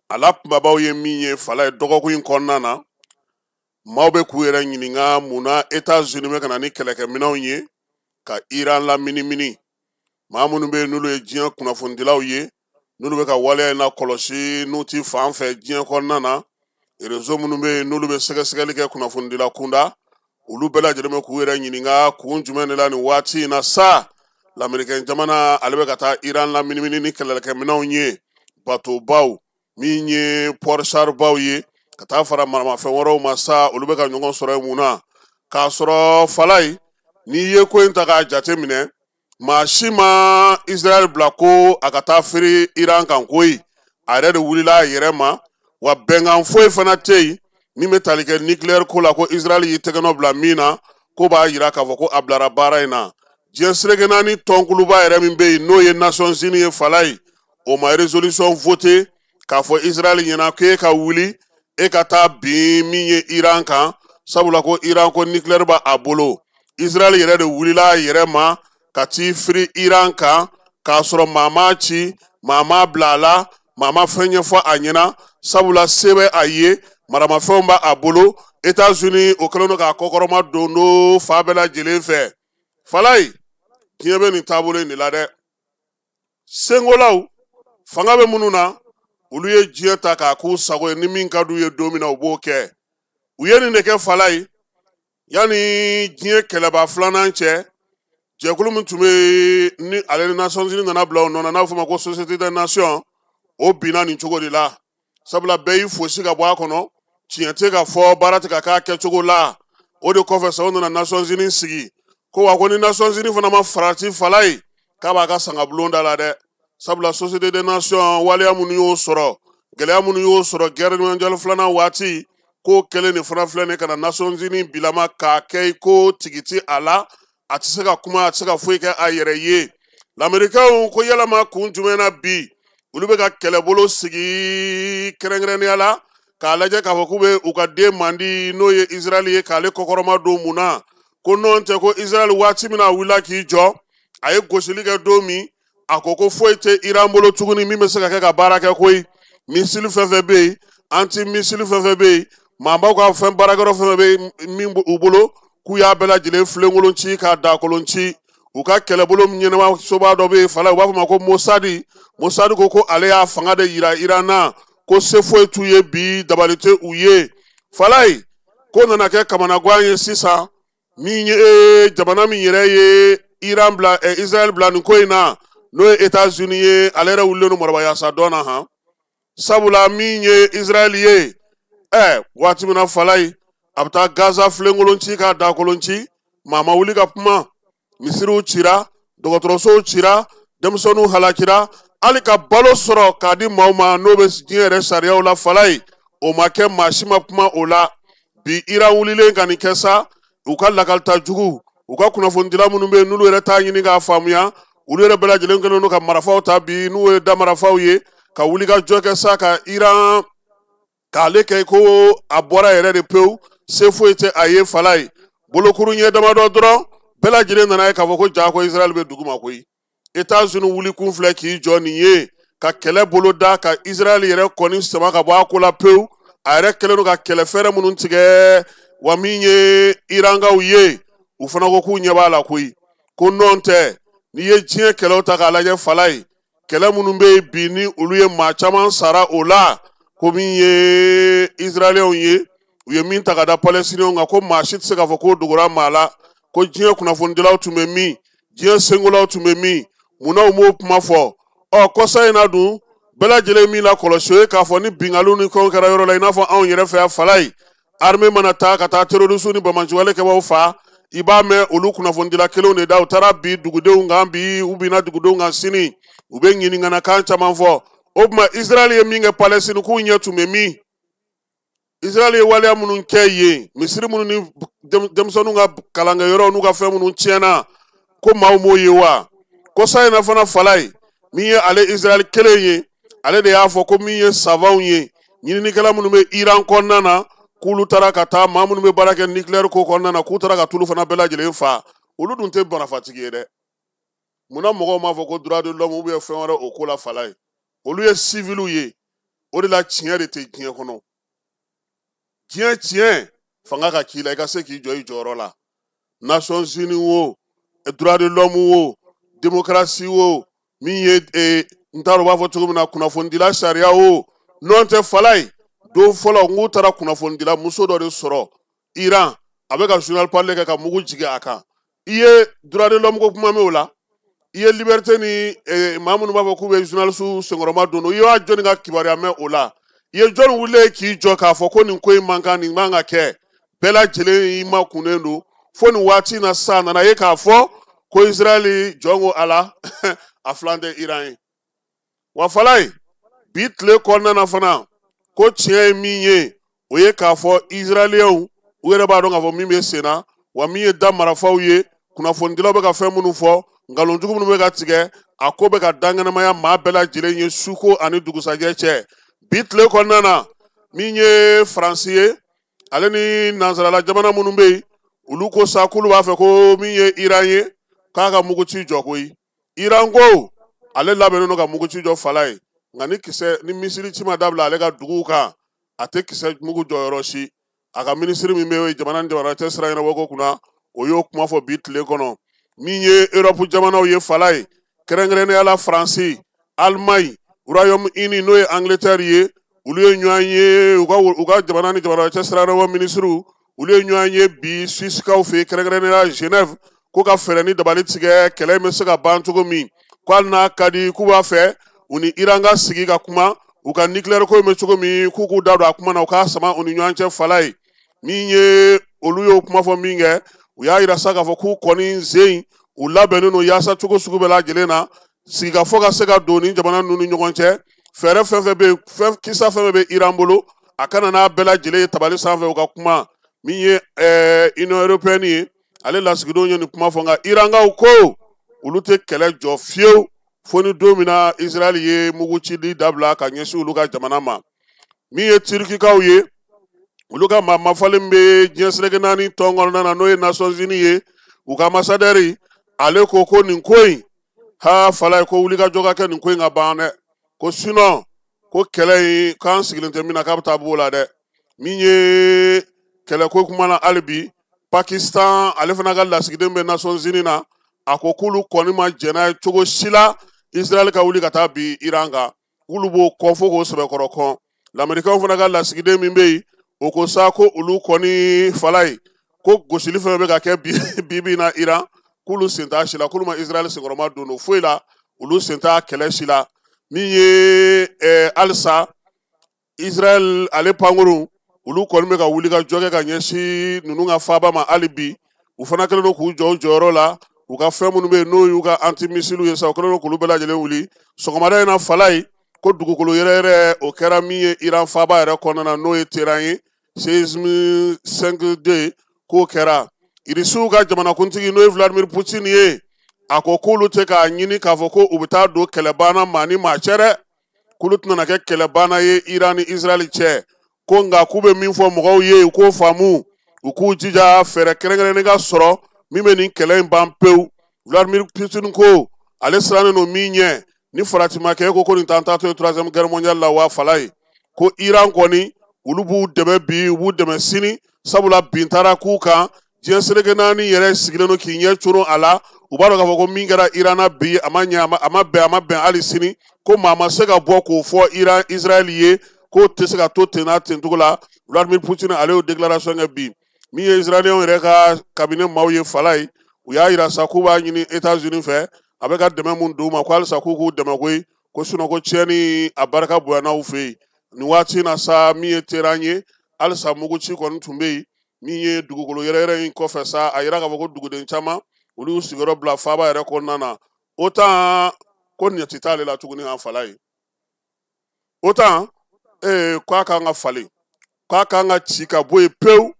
a la kunbabaw ye min ye Falaye dɔgɔkun in kɔnɔna na, maaw bɛ k'u yɛrɛ ɲininka mun na États-Unis bɛ ka na ni kɛlɛkɛminɛnw ye ka Iran laminimini. Maa minnu bɛ yen n'olu ye diɲɛ kunnafonidilaw ye, n'olu bɛ ka waleya in lakɔlɔsi, n'u ti fan fɛ diɲɛ kɔnɔna na, réseau minnu bɛ yen n'olu bɛ sɛgɛsɛgɛli kɛ kunnafonidila kunda, olu bɛɛ lajɛlen bɛ k'u yɛrɛ ɲininka kun jumɛn de la nin waati in na sa lamɛrikɛn jamana ale bɛ ka taa Iran laminimini ni kɛlɛkɛminɛnw ye, bateaubaw min ye port-charbaw ye, ka taa fara maramafɛn wɛrɛw ma sa, olu bɛ ka ɲɔgɔn sɔrɔ yen mun na? K'a sɔrɔ Falaye, n'i ye ko in ta k'a jate minɛ, maa si ma Israël bila ko a ka taa feere Iran kan koyi, a yɛrɛ de wulila a yɛrɛ ma, wa bɛnkan foyi fana tɛ yen min bɛ tali kɛ nucléaire ko la ko Israël y'i tɛgɛnɔ bila min na ko b'a yira k'a fɔ ko a bilara baara in na. Diɲɛ seleke naani tɔnkuluba yɛrɛ min bɛ yen n'o ye Nations Unies ye falaye, o ma résolution voté k'a fɔ Israël ɲɛna k'e ka wuli e ka taa bin min ye Iran kan, sabula ko Iran ko nucléaire b'a a bolo. Israël yɛrɛ de wulila a yɛrɛ ma ka t'i firi Iran kan k'a sɔrɔ maa m'a ci, maa m'a bila a la, maa ma fɛn ɲɛfɔ a ɲɛna, sabula se bɛ a ye, maramafɛnw b'a a bolo. États-Unis o kɛlen don k'a kɔkɔrɔma don n'o fa bɛɛ lajɛlen fɛ. Falaye, diɲɛ bɛ nin taabolo in de la dɛ. Sengolaw fanga bɛ minnu na, olu ye diɲɛ ta k'a k'u sago ye, ni min ka d'u ye don min na u b'o kɛ. U ye nin de kɛ falaye yanni diɲɛ kɛlɛba filanan cɛ. Jɛkulu min tun bɛ yen ni ale ni Nations Unies nana bila o nɔ na, n'a bɛ f'o ma ko Société des Nations, o binna nin cogo de la, sabula bɛɛ y'i fosi ka bɔ a kɔnɔ, tiɲɛ tɛ ka fɔ, baara tɛ ka k'a kɛcogo la. O de kɔfɛ sa, o nana Nations Unies sigi ko wa ko ni Nations Unies fana ma farati falaye, k'a b'a ka sangabulon da la dɛ, sabula Société des Nations waleya minnu y'o sɔrɔ, gɛlɛya minnu y'o sɔrɔ guerre mondiale filanan waati, k'o kɛlen de fana filɛ nin ye ka na Nations Unies bilama k'a kɛ i ko tigi ti a la, a tɛ se ka kuma, a tɛ se ka foyi kɛ a yɛrɛ ye. Lamɛrikɛnw ko yalama kun jumɛn na bi olu bɛ ka kɛlɛbolo sigi kɛrɛnkɛrɛnnenya la k'a lajɛ k'a fɔ k'u bɛ u ka den mandi n'o ye Israël ye k'ale kɔkɔrɔma don mun na, ko n'o tɛ ko Israël waati min na a wulila k'i jɔ, a ye gosili kɛ don min, a ko ko foyi tɛ Iran bolo tuguni min bɛ se ka kɛ ka baara kɛ koyi. Misili fɛn fɛn bɛ yen, anti misili fɛn fɛn bɛ yen, maabaw ka fɛn baarakɛyɔrɔ fɛn fɛn bɛ yen min u bolo, k'u y'a bɛɛ lajɛlen filenkolon ci k'a dakolon ci. U ka kɛlɛbolo ɲɛnama soba dɔ bɛ yen fala, u b'a fɔ ma ko Mossad. Mossad ko ko ale y'a fanga de yira Iran na, ko se foyi t'u ye bi, dabali tɛ u ye. Falaye, ko nana kɛ kamanagan ye sisan, min ye jamana min yɛrɛ ye Iran bila, Israël bila nin ko in na, n'o ye États-Unis ye, ale yɛrɛ wulilen don marabayasa dɔn na han, sabula min ye Israël ye, waati min na falaye a bɛ taa Gaza filenkolon ci k'a dakolon ci, maa ma wuli ka kuma, misiriw cira, dɔgɔtɔrɔsow cira, denmisɛnninw halakira, hali ka balo sɔrɔ k'a di maaw ma n'o bɛ diɲɛ yɛrɛ sariyaw la falaye, o ma kɛ, maa si ma kuma o la. Bi Iran wulilen ka nin kɛ sa, u ka lakalita jugu, u ka kunnafonidila minnu bɛ yen n'olu yɛrɛ t'a ɲini k'a faamuya, olu yɛrɛ bɛɛ lajɛlen kɛlen don ka marifaw ta bi, n'u ye da marifaw ye, ka wuli ka jɔ kɛ sa ka Iran k'ale kɛ ko a bɔra yɛrɛ de pewu, se foyi tɛ a ye falaye. Bolokuru ɲɛ damadɔ dɔrɔn, bɛɛ lajɛlen nana ye k'a fɔ ko ja ko Israël bɛ dugu ma koyi. États-Unis wuli kun filɛ k'i jɔ nin ye ka kɛlɛ bolo da ka Israël yɛrɛ kɔni sama ka bɔ a ko la pewu. A yɛrɛ kɛlen don ka kɛlɛ fɛɛrɛ minnu tigɛ, wa min ye Irankaw ye, u fana ko k'u ɲɛ b'a la koyi, ko nɔn tɛ. N'i ye diɲɛ kɛlɛw ta k'a lajɛ falaye, kɛlɛ minnu bɛ yen bi ni olu ye maa caman sara o la, ko min ye Israɛliyɛnw ye, u ye min ta ka da Palɛstiniyɛnw kan, ko maa si tɛ se k'a fɔ k'o dogora maa la, ko diɲɛ kunnafonidilaw tun bɛ min, diɲɛ sengolaw tun bɛ min, munna u m'o kuma fɔ? Ɔ kɔsa in na dun, bɛɛ lajɛlen min lakɔlɔsi o ye k'a fɔ ni binkanniw ni fɛnw kɛra yɔrɔ la, i n'a fɔ anw yɛrɛ fɛ yan falaye, armée mana taa ka taa terroriste ni banbaanciwale kɛbaaw fa, i b'a mɛn olu kunnafonidila kelenw de da, u taara bi dugudenw kan bi, u binna dugudenw kan sini, u bɛ ɲininkanakan caman fɔ. O tuma Israël ye min kɛ Palestine, k'u ɲɛ tun bɛ min? Israël ye waleya minnu kɛ yen, misiri minnu ni denmisɛnninw ka kalankɛyɔrɔw n'u ka fɛn minnu tiɲɛna, ko maaw m'o ye wa? Kɔsa in na fana falaye, min ye ale Israël kelen ye, ale de y'a fɔ ko min ye savants ye, ɲininikɛla minnu bɛ Iran kɔnɔna na, k'olu taara ka taa maa minnu bɛ baara kɛ nucléaire ko kɔnɔna na, k'u taara ka tulu fana bɛɛ lajɛlen fa. Olu dun tɛ banafatigi ye dɛ. Munna mɔgɔw m'a fɔ ko droit de l'homme ou bien fɛn wɛrɛ o ko la falaye? Olu ye civiliw ye. O de la tiɲɛ de tɛ diɲɛ kɔnɔ. Diɲɛ tiɲɛ fanga ka k'i la, i ka se k'i jɔ i jɔyɔrɔ la. Nations Unies wo, droit de l'homme wo, démocratie wo, min ye n t'a dɔn u b'a fɔ cogo min na, kunnafonidila sariya wo, n'o tɛ falaye, don fɔlɔ n k'u taara kunnafonidila muso dɔ de sɔrɔ Iran, a bɛ ka journal parler kɛ ka mugu jigin a kan. I ye droit de l'homme ko kuma mɛn o la? I ye liberté ni maa minnu b'a fɔ k'u bɛ journaliste senkɔrɔma don, i y'a jɔnni ka kibaruya mɛn o la? I ye jɔnni wulilen k'i jɔ k'a fɔ ko nin ko in man kan, nin man ka kɛ? Bɛɛ lajɛlen y'i makunnen don fo nin waati in na sisan, a nana ye k'a fɔ ko Israël jɔn ko Ala a filan tɛ Iran ye. Wa falaye, bi tile kɔnɔna na fana, ko tiɲɛ ye min ye, o ye k'a fɔ Israɛliyɛnw u yɛrɛ b'a dɔn k'a fɔ min bɛ sen na, wa min ye da marifaw ye, Kunnafonidilaw bɛ ka fɛn minnu fɔ, nkalonjugu minnu bɛ ka tigɛ, a ko bɛ ka dankɛnɛmaya maa bɛɛ lajɛlen ye suko ani dugusajɛ cɛ. Bi tile kɔnɔna na, min ye Faransi ye, ale ni nansarala jamana minnu bɛ yen, olu ko sa k'olu b'a fɛ ko min ye Iran ye, k'a ka muguci jɔ koyi. Iran ko ale labɛnnen don ka muguci jɔ fala ye, nka ni kisɛ ni misiri ci ma dabila ale ka duguw kan, a tɛ kisɛ mugu jɔyɔrɔ si. A ka minisiri min bɛ jamana ni jamana cɛ sira ɲɛnabɔko kunna, o y'o kuma fɔ bi tile kɔnɔ. Min ye Europe jamanaw ye fala ye, kɛrɛnkɛrɛnnenya la Faransi, Allemagne, Royaume-Uni n'o ye Angleterre ye, olu ye ɲɔgɔn ye u ka jamana ni jamana cɛ sira ɲɛnabɔ minisiriw, olu ye ɲɔgɔn ye bi Suissekaw fɛ yen, kɛrɛnkɛrɛnnenya la Genève, ko ka fɛɛrɛ ni dabali tigɛ kɛlɛ in bɛ se ka ban cogo min. Ko hali n'a ka di k'u b'a fɛ u ni Iran ka sigi ka kuma, u ka nucléaire ko in bɛ cogo min, k'u k'u da don a kuma na, u k'a sama u ni ɲɔgɔn cɛ fala ye. Min ye olu y'o kuma fɔ min kɛ, u y'a yira sa k'a fɔ k'u kɔni sen u labɛnnen don yaasa cogo sugu bɛɛ lajɛlen na sigikafɔ ka se ka don ni jamana ninnu ni ɲɔgɔn cɛ. Fɛɛrɛ fɛn fɛn bɛ yen, fɛn kisa fɛn fɛn bɛ Iran bolo, a kana n'a bɛɛ lajɛlen ye tabali sanfɛ u ka kuma. Min ye Union européenne ye, ale lasigidenw ye nin kuma fɔ, nka Irankaw ko olu tɛ kɛlɛ jɔ fiyewu fo ni don min na Israël ye mugucili dabila ka ɲɛsin olu ka jamana ma. Min ye Turkikaw ye, olu ka maa mafalen bɛ diɲɛ seleke naani tɔn kɔnɔna na, n'o ye Nations Unies ye, u ka ambassadeur ale ko ko nin ko in ha fala ye, ko wulikajɔ ka kɛ nin ko in ka ban dɛ, ko sinon ko kɛlɛ in k'an sigilen tɛ min na k'a bɛ taa b'o la dɛ. Min ye kɛlɛko kuma na hali bi, Pakistan ale fana ka lasigiden bɛ Nations Unies na, a ko k'olu kɔni ma jɛn n'a ye cogo si la Israël ka wuli ka taa bi Iran kan, k'olu b'o kɔn fo k'o sɛbɛkɔrɔ kɔn. Lamerikɛnw fana ka lasigiden min bɛ yen, o ko sa ko olu kɔni fala ye, ko gosili fɛn bɛ ka kɛ bi bi na Iran, k'olu sen t'a si la, k'olu ma Israël senkɔrɔma don foyi la, olu sen t'a kɛlɛ si la. Min ye halisa Israël ale pankurun, olu kɔni bɛ ka wuli ka jɔ kɛ ka ɲɛsin ninnu ka faaba ma hali bi. U fana kɛlen don k'u jɔ u jɔyɔrɔ la, u ka fɛn minnu bɛ yen n'o y'u ka antimisilu ye sa, u kɛlen don k'olu bɛɛ lajɛlen wuli. Sɔgɔmada in na fala ye, ko dugukolo yɛrɛyɛrɛ o kɛra min ye Iran faaba yɛrɛ kɔnɔna na, n'o ye Téhéran ye, séisme 5.2 k'o kɛra. Irisiw ka jamanakuntigi n'o ye Vladimir Poutine ye, a ko k'olu tɛ k'a ɲini k'a fɔ ko u bɛ taa don kɛlɛbanna maa ni maa cɛ dɛ, k'olu tɛna kɛ kɛlɛbanna ye Iran ni Israël cɛ, ko nka k'u bɛ min fɔ mɔgɔw ye u k'o faamu, u k'u jija fɛɛrɛ kɛrɛnkɛrɛnnen ka sɔrɔ min bɛ nin kɛlɛ in ban pewu. Vladimir Poutine ko ale sirannen don min ɲɛ, ni farati ma kɛ, ko nin t'an taatɔ ye troisième guerre mondiale la wa fala ye, ko Iran kɔni olu b'u dɛmɛ bi, u b'u dɛmɛ sini, sabula bin taara k'u kan, diɲɛ seleke naani yɛrɛ sigilen don k'i ɲɛ coron a la, u b'a dɔn k'a fɔ ko min kɛra Iran na bi a ma ɲɛ, a ma bɛn, a ma bɛn hali sini, ko maa ma se ka bɔ k'o fɔ Iran Israël ye k'o tɛ se ka to ten n'a ten cogo la. Vladimir Poutine ale y'o déclaration kɛ bi. Min ye Israéliens yɛrɛ ka cabinet maaw ye fala ye, u y'a yira sa k'u b'a ɲini États-Unis fɛ, a bɛ ka dɛmɛ mun d'u ma, ko halisa k'u k'u dɛmɛ koyi, ko sinon ko tiɲɛni a barika bonyana u fɛ yen nin waati in na sa. Min ye Téhéran ye, halisa muguci kɔni tun bɛ yen. Min ye dugukolo yɛrɛyɛrɛ in kɔfɛ sa, a yira k'a fɔ ko duguden caman olu y'u sigiyɔrɔ bila faaba yɛrɛ kɔnɔna na. OTAN ko ɲɛti t'ale la tuguni an fala ye. OTAN k'a kan ka falen, k'a kan ka ci ka bɔ yen pewu.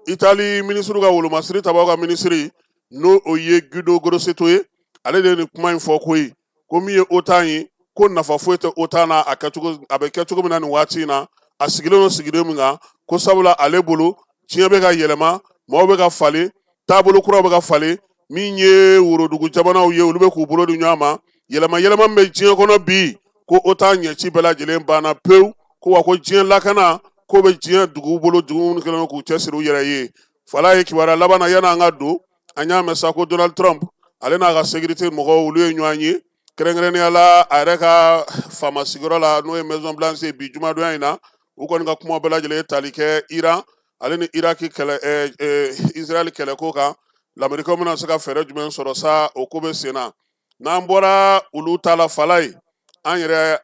Itali minisiriw ka wolomasiri tabaw ka minisiri n'o o ye Guido Grosseto ye, ale de ye nin kuma in fɔ koyi, ko min ye OTAN ye, ko nafa foyi tɛ OTAN na a kɛcogo, a bɛ kɛ cogo min na nin waati in na, a sigilen don sigilen min kan, ko sabula ale bolo diɲɛ bɛ ka yɛlɛma, maaw bɛ ka falen, taabolo kuraw bɛ ka falen. Min ye worodugu jamanaw ye, olu bɛ k'u bolo di ɲɔgɔn ma, yɛlɛma yɛlɛma min bɛ diɲɛ kɔnɔ bi, ko OTAN ɲɛci bɛɛ lajɛlen banna pewu, ko wa ko diɲɛ lakana ko bɛ diɲɛ duguw bolo, dugu minnu kɛlen don k'u cɛsiri u yɛrɛ ye. Fala ye kibaruya laban na, yanni an ka don, an y'a mɛn sa ko Donald Trump ale n'a ka sécurité mɔgɔw olu ye ɲɔgɔn ye, kɛrɛnkɛrɛnnenya la a yɛrɛ ka faama sigiyɔrɔ la n'o ye Maison Blanche ye bi jumadonya in na. U kɔni ka kuma bɛɛ lajɛlen ye tali kɛ Iran ale ni Iraki kɛlɛ, Israël kɛlɛko kan. Lamerikɛnw bɛna se ka fɛɛrɛ jumɛn sɔrɔ sa, o ko bɛ sen na. N'an bɔra olu ta la fala ye, an yɛrɛ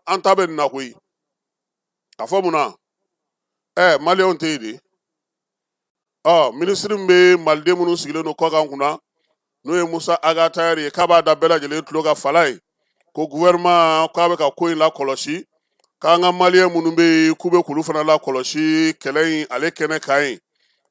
an ta bɛ nin na koyi. A fɔ mun na? Maliyɛnw tɛ yen de. Minisiri min bɛ maliden minnu sigilen don kɔkan kunna, n'o ye Musa Agatayɛri ye, k'a b'a da bɛɛ lajɛlen tulo kan fala ye, ko gouvernement k'a bɛ ka ko in lakɔlɔsi, k'an ka maliyɛn minnu bɛ yen k'u bɛ k'olu fana lakɔlɔsi kɛlɛ in ale kɛnɛ kan yen.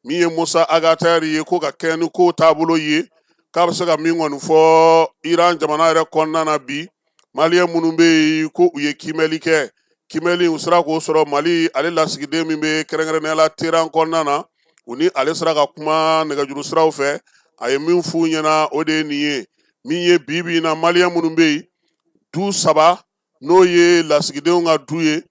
Min ye Musa Ag Attaher ye ko ka kɛɲɛ ni kow taabolo ye, k'a bɛ se ka min kɔni fɔ Iran jamana yɛrɛ kɔnɔna na bi, maliyɛn minnu bɛ yen ko u ye kiimɛli kɛ, kiimɛli u sera k'o sɔrɔ Mali ale lasigiden min bɛ kɛrɛnkɛrɛnnenya la Teheran kɔnɔna na, u ni ale sera ka kuma nɛgɛjuru siraw fɛ. A ye min f'u ɲɛna o de ye nin ye. Min ye bi bi in na maliyɛn minnu bɛ yen, du 3 n'o ye lasigidenw ka du ye,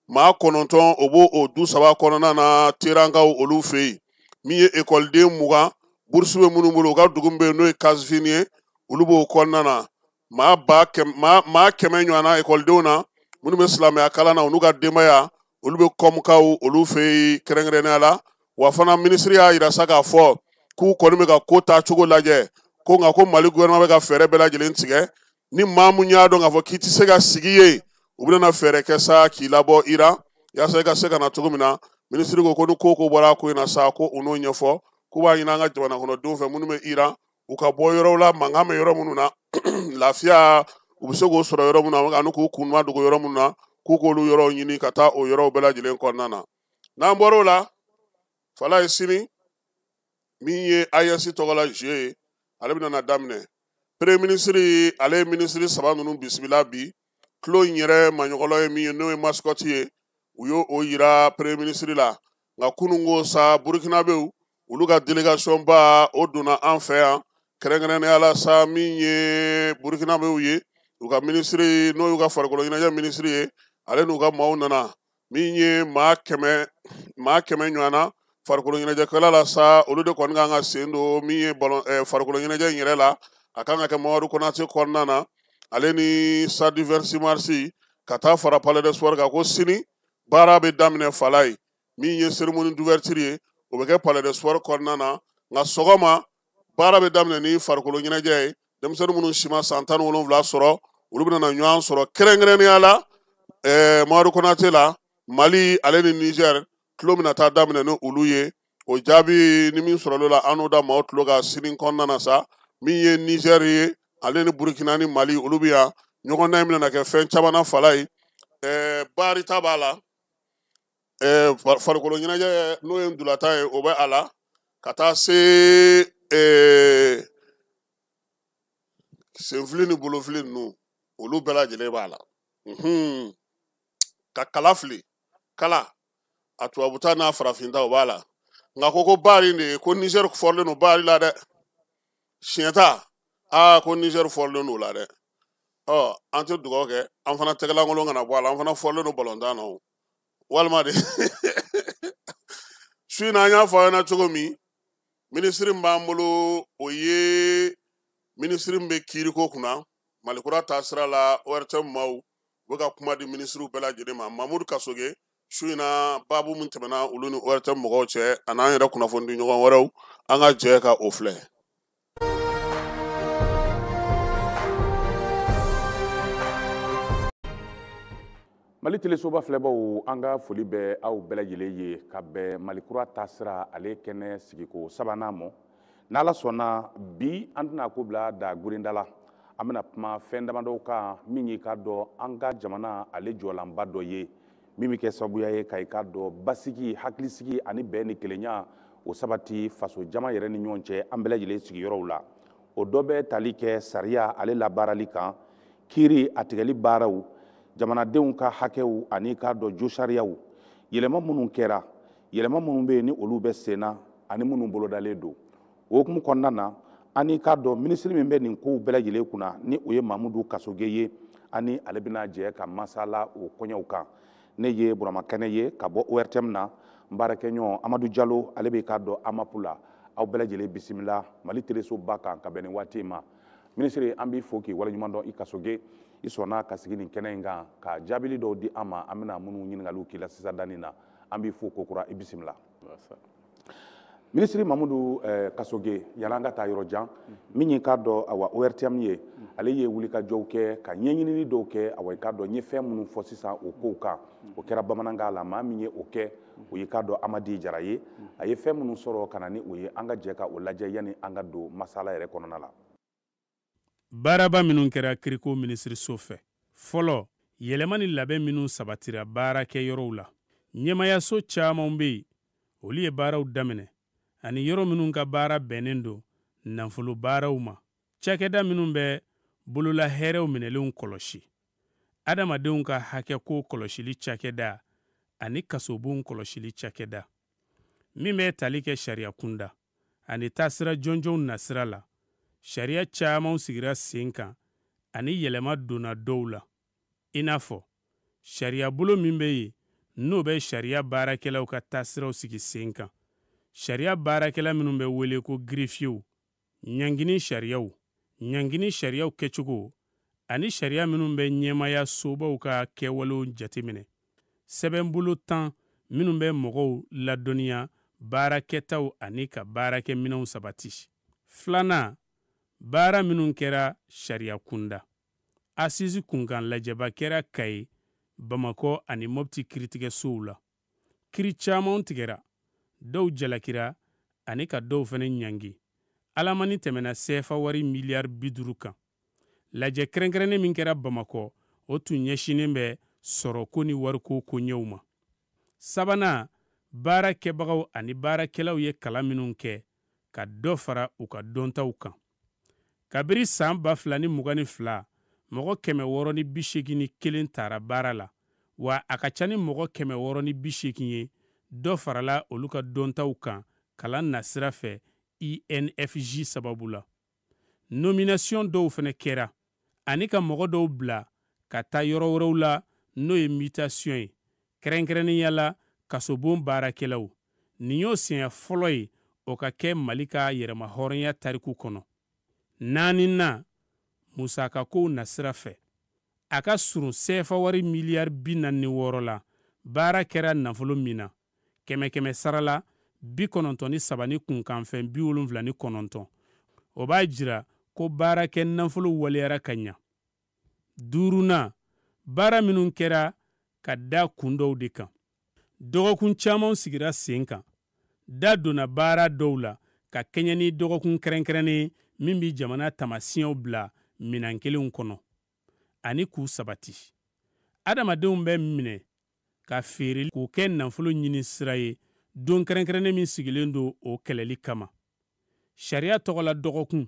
maa 9 o b'o o du 3 kɔnɔna na Teherankaw olu fɛ yen. Min ye ekɔliden 20 burusu bɛ minnu bolo, u ka dugu min bɛ yen n'o ye Kazvin ye, olu b'o kɔnɔna na. Maa 100 ɲɔgɔnna ekɔlidenw na minnu bɛ silamɛya kalan na, u n'u ka denbaya, olu bɛ Kɔmukaw olu fɛ yen kɛrɛnkɛrɛnnenya la. Wa fana minisiri y'a yira sa k'a fɔ k'u kɔni bɛ ka ko taacogo lajɛ, ko nka ko Mali gouvernement bɛ ka fɛɛrɛ bɛɛ lajɛlen tigɛ. Ni maa mun y'a dɔn k'a fɔ k'i tɛ se ka sigi yen, u bɛna fɛɛrɛ kɛ sa k'i labɔ Iran yaasa i ka se ka na cogo min na. Minisiri ko ko ni ko ko bɔra ko in na sa, ko u n'o ɲɛfɔ, k'u b'a ɲini an ka jamana kɔnɔdenw fɛ minnu bɛ Iran, u ka bɔ yɔrɔw la mankan bɛ yɔrɔ minnu na, lafiya u bɛ se k'o sɔrɔ yɔrɔ minnu na, ani k'u kun madogo yɔrɔ minnu na, k'u k'olu yɔrɔw ɲini ka taa o yɔrɔw bɛɛ lajɛlen kɔnɔna na. N'an bɔr'o la, Falaye sini min ye AES tɔgɔ la jeu ye, ale bɛna na daminɛ. Premier ministre ale ye ministre 3 ninnu bisimila bi. Tulo in yɛrɛ maɲɔgɔlɔ ye min ye, n'o ye mascotte ye, u y'o o yira premier ministre la. Nka kununko sa, Burkinabéw olu ka délégation ba o donna an fɛ yan, kɛrɛnkɛrɛnnenya la sa min ye Burkinabéw ye, u ka ministre n'o y'u ka farikolo ɲɛnajɛ ministre ye, ale n'u ka maaw nana. Min ye maa 100 ɲɔgɔn na farikolo ɲɛnajɛkɛla la sa, olu de kɔni kan ka sen don min ye ballon farikolo ɲɛnajɛ in yɛrɛ la. A kan ka kɛ Mamadu Konate kɔnɔna na, ale ni stade 26 mars ka taa fara palais de sport kan. Ko sini baara bɛ daminɛ Falaye, min ye cérémonie d'ouverture ye, o bɛ kɛ palais de sport kɔnɔna na. Nka sɔgɔma baara bɛ daminɛ ni farikolo ɲɛnajɛ ye. Denmisɛnnin minnu si ma san 17 sɔrɔ, olu bɛna na ɲɔgɔn sɔrɔ kɛrɛnkɛrɛnnenya la Mamadu Konate la. Mali ale ni Niger tulo bɛna taa daminɛ ni olu ye. O jaabi ni min sɔrɔla la, an n'o da maaw tulo kan sini kɔnɔna na sa. Min ye Niger ye, ale ni Burkina ni Mali, olu bɛ yan. Ɲɔgɔndan in bɛna kɛ fɛn caman na Falaye. Baarita b'a la, farikolo ɲɛnajɛ n'o ye ndulatan ye, o bɛ a la, ka taa se senfili ni bolofili ninnu, olu bɛɛ lajɛlen b'a la. Ka kala fili, kala a tubabuta n'a farafinta o b'a la. Nka ko baari de ye, ko Niger fɔrilen don baari la dɛ. Siɲɛ ta, aa ko Niger fɔrilen don o la dɛ. Ɔ an tɛ dugawu kɛ, an fana tɛgɛlankolon kana bɔ a la, an fana fɔrilen don balontan na o. Walima de su in na an y'a fɔ aw ɲɛna cogo min, minisiri min b'an bolo, o ye minisiri min bɛ kiiriko kunna Malikura taasira la, ORTM maaw u bɛ ka kuma di minisiriw bɛɛ lajɛlen ma. Mamudu Kasoge, su in na baabu min tɛmɛna olu ni ORTM mɔgɔw cɛ, a n'an yɛrɛ kunnafoni di ɲɔgɔn wɛrɛw, an ka jɛ ka o filɛ. Mali telesoba filɛbaw, an ka foli bɛ aw bɛɛ lajɛlen ye ka bɛn Malikura taasira ale kɛnɛ sigiko sabanan ma. N'Ala sɔnna, bi an tɛna ko bila da gurinda la. An bɛna kuma fɛn damadɔw kan min y'i k'a dɔn an ka jamana ale jɔlanba dɔ ye, min bɛ kɛ sababuya ye ka i k'a dɔn basigi, hakilisigi ani bɛn ni kelenya o sabati faso jama yɛrɛ ni ɲɔgɔn cɛ an bɛɛ lajɛlen sigiyɔrɔw la. O dɔ bɛ tali kɛ sariya ale labaarali kan, kiiri a tigɛli baaraw, jamanadenw ka hakɛw ani k'a dɔn josariyaw, yɛlɛma minnu kɛra, yɛlɛma minnu bɛ yen ni olu bɛ sen na ani minnu bolodalen don. O hukumu kɔnɔna na, ani k'a dɔn minisiri min bɛ nin kow bɛɛ lajɛlen kunna ni o ye Mamudu Kasoge ye, ani ale bɛna jɛ ka masala o koɲɛw kan. Ne ye Burama Kɛnɛ ye ka bɔ ORTM na, n baarakɛɲɔgɔn Amadu Jalo ale bɛ k'a dɔn AMAP la. Aw bɛɛ lajɛlen bisimila Mali telesoba kan ka bɛn nin waati in ma. Minisiri, an b'i fo k'i waleɲuman dɔn i Kasoge, i sɔnna ka sigi nin kɛnɛ in kan ka jaabili dɔw di an ma, an bɛna minnu ɲininkaliw k'i la sisan danni na. An b'i fo kokura, i bisimila. Minisiri Mamudu Kasoge, yan'an an ka taa yɔrɔ jan, min ye k'a dɔn awa ORTM ye, ale ye wulikajɔw kɛ ka ɲɛɲinini dɔw kɛ, awa i k'a dɔn n ye fɛn minnu fɔ sisan o kow kan, o kɛra bamanankan la. Maa min ye o kɛ, o ye k'a dɔn Amadi Jara ye. A ye fɛn minnu sɔrɔ ka na ni o ye, an ka jɛ ka o lajɛ yanni an ka don masala yɛrɛ kɔnɔna la. Baaraba minnu kɛra kiriko minisiriso fɛ, fɔlɔ, yɛlɛma ni labɛn minnu sabatira baarakɛyɔrɔw la, ɲɛmayaso caman bɛ yen, olu ye baaraw daminɛ ani yɔrɔ minnu ka baara bɛnnen don nafolo baaraw ma, cakɛda minnu bɛ bolola hɛrɛw minɛlenw kɔlɔsi, adamadenw ka hakɛko kɔlɔsili cakɛda ani kasobonw kɔlɔsili cakɛda min bɛ tali kɛ sariya kunda ani taasira jɔnjɔnw nasira la. Sariya camanw sigira sen kan ani yɛlɛma donna dɔw la, i n'a fɔ sariyabolo min bɛ yen n'o bɛ sariya baarakɛlaw ka taasiraw sigi sen kan, sariya baarakɛla minnu bɛ wele ko girifiyew, ɲangini sariyaw, ɲangini sariyaw kɛcogo ani sariya minnu bɛ ɲɛmaaya sobaw ka kɛwalew jateminɛ, sɛbɛnbolo 10 minnu bɛ mɔgɔw ladɔnniya baarakɛtaw ani ka baarakɛminɛnw sabati. Filanan, baara minnu kɛra sariya kunda. Asisi kunkan lajɛba kɛra Kayi, Bamakɔ ani Mopti kiiritigɛsow la. Kiri camanw tigɛra, dɔw jalakira ani ka dɔw fana ɲangi. Alamani tɛmɛna sɛfa wari miliyari 50 kan. Lajɛ kɛrɛnkɛrɛnnen min kɛra Bamakɔ, o tun ɲɛsinnen bɛ sɔrɔko ni wariko koɲɛw ma. Sabanan, baara kɛbagaw ani baarakɛlaw ye kalan minnu kɛ ka dɔ fara u ka dɔntaw kan. Kabiri san 2022, mɔgɔ 681 tara baara la, wa a ka ca ni mɔgɔ 680 ye, dɔ farala olu ka dɔntaw kan kalan nasira fɛ INFJ sababu la. Nomination dɔw fana kɛra ani ka mɔgɔ dɔw bila ka taa yɔrɔ wɛrɛw la, n'o ye mutation ye, kɛrɛnkɛrɛnnenya la kasobon baarakɛlaw. Nin y'o siɲɛ fɔlɔ ye o ka kɛ Mali ka yɛrɛmahɔrɔnya tariku kɔnɔ. Naaninan, musakakow nasira fɛ, a ka surun sɛfa wari miliyari 46 la, baara kɛra nafolo min na, kɛmɛ kɛmɛ sara la 93 ni kunkanfɛn 79. O b'a jira ko baarakɛ nafolo waleyara ka ɲa. Duurunan, baara minnu kɛra ka da kun dɔw de kan. Dɔgɔkun caman sigira sen kan, da donna baara dɔw la ka kɛɲɛ ni dɔgɔkun kɛrɛnkɛrɛnnen min bɛ jamana taamasiyɛnw bila minɛn kelenw kɔnɔ ani k'u sabati. Adamadenw bɛ minɛ ka feere k'u kɛ nafolo ɲini sira ye don kɛrɛnkɛrɛnnen min sigilen don o kɛlɛli kama. Sariya tɔgɔla dɔgɔkun,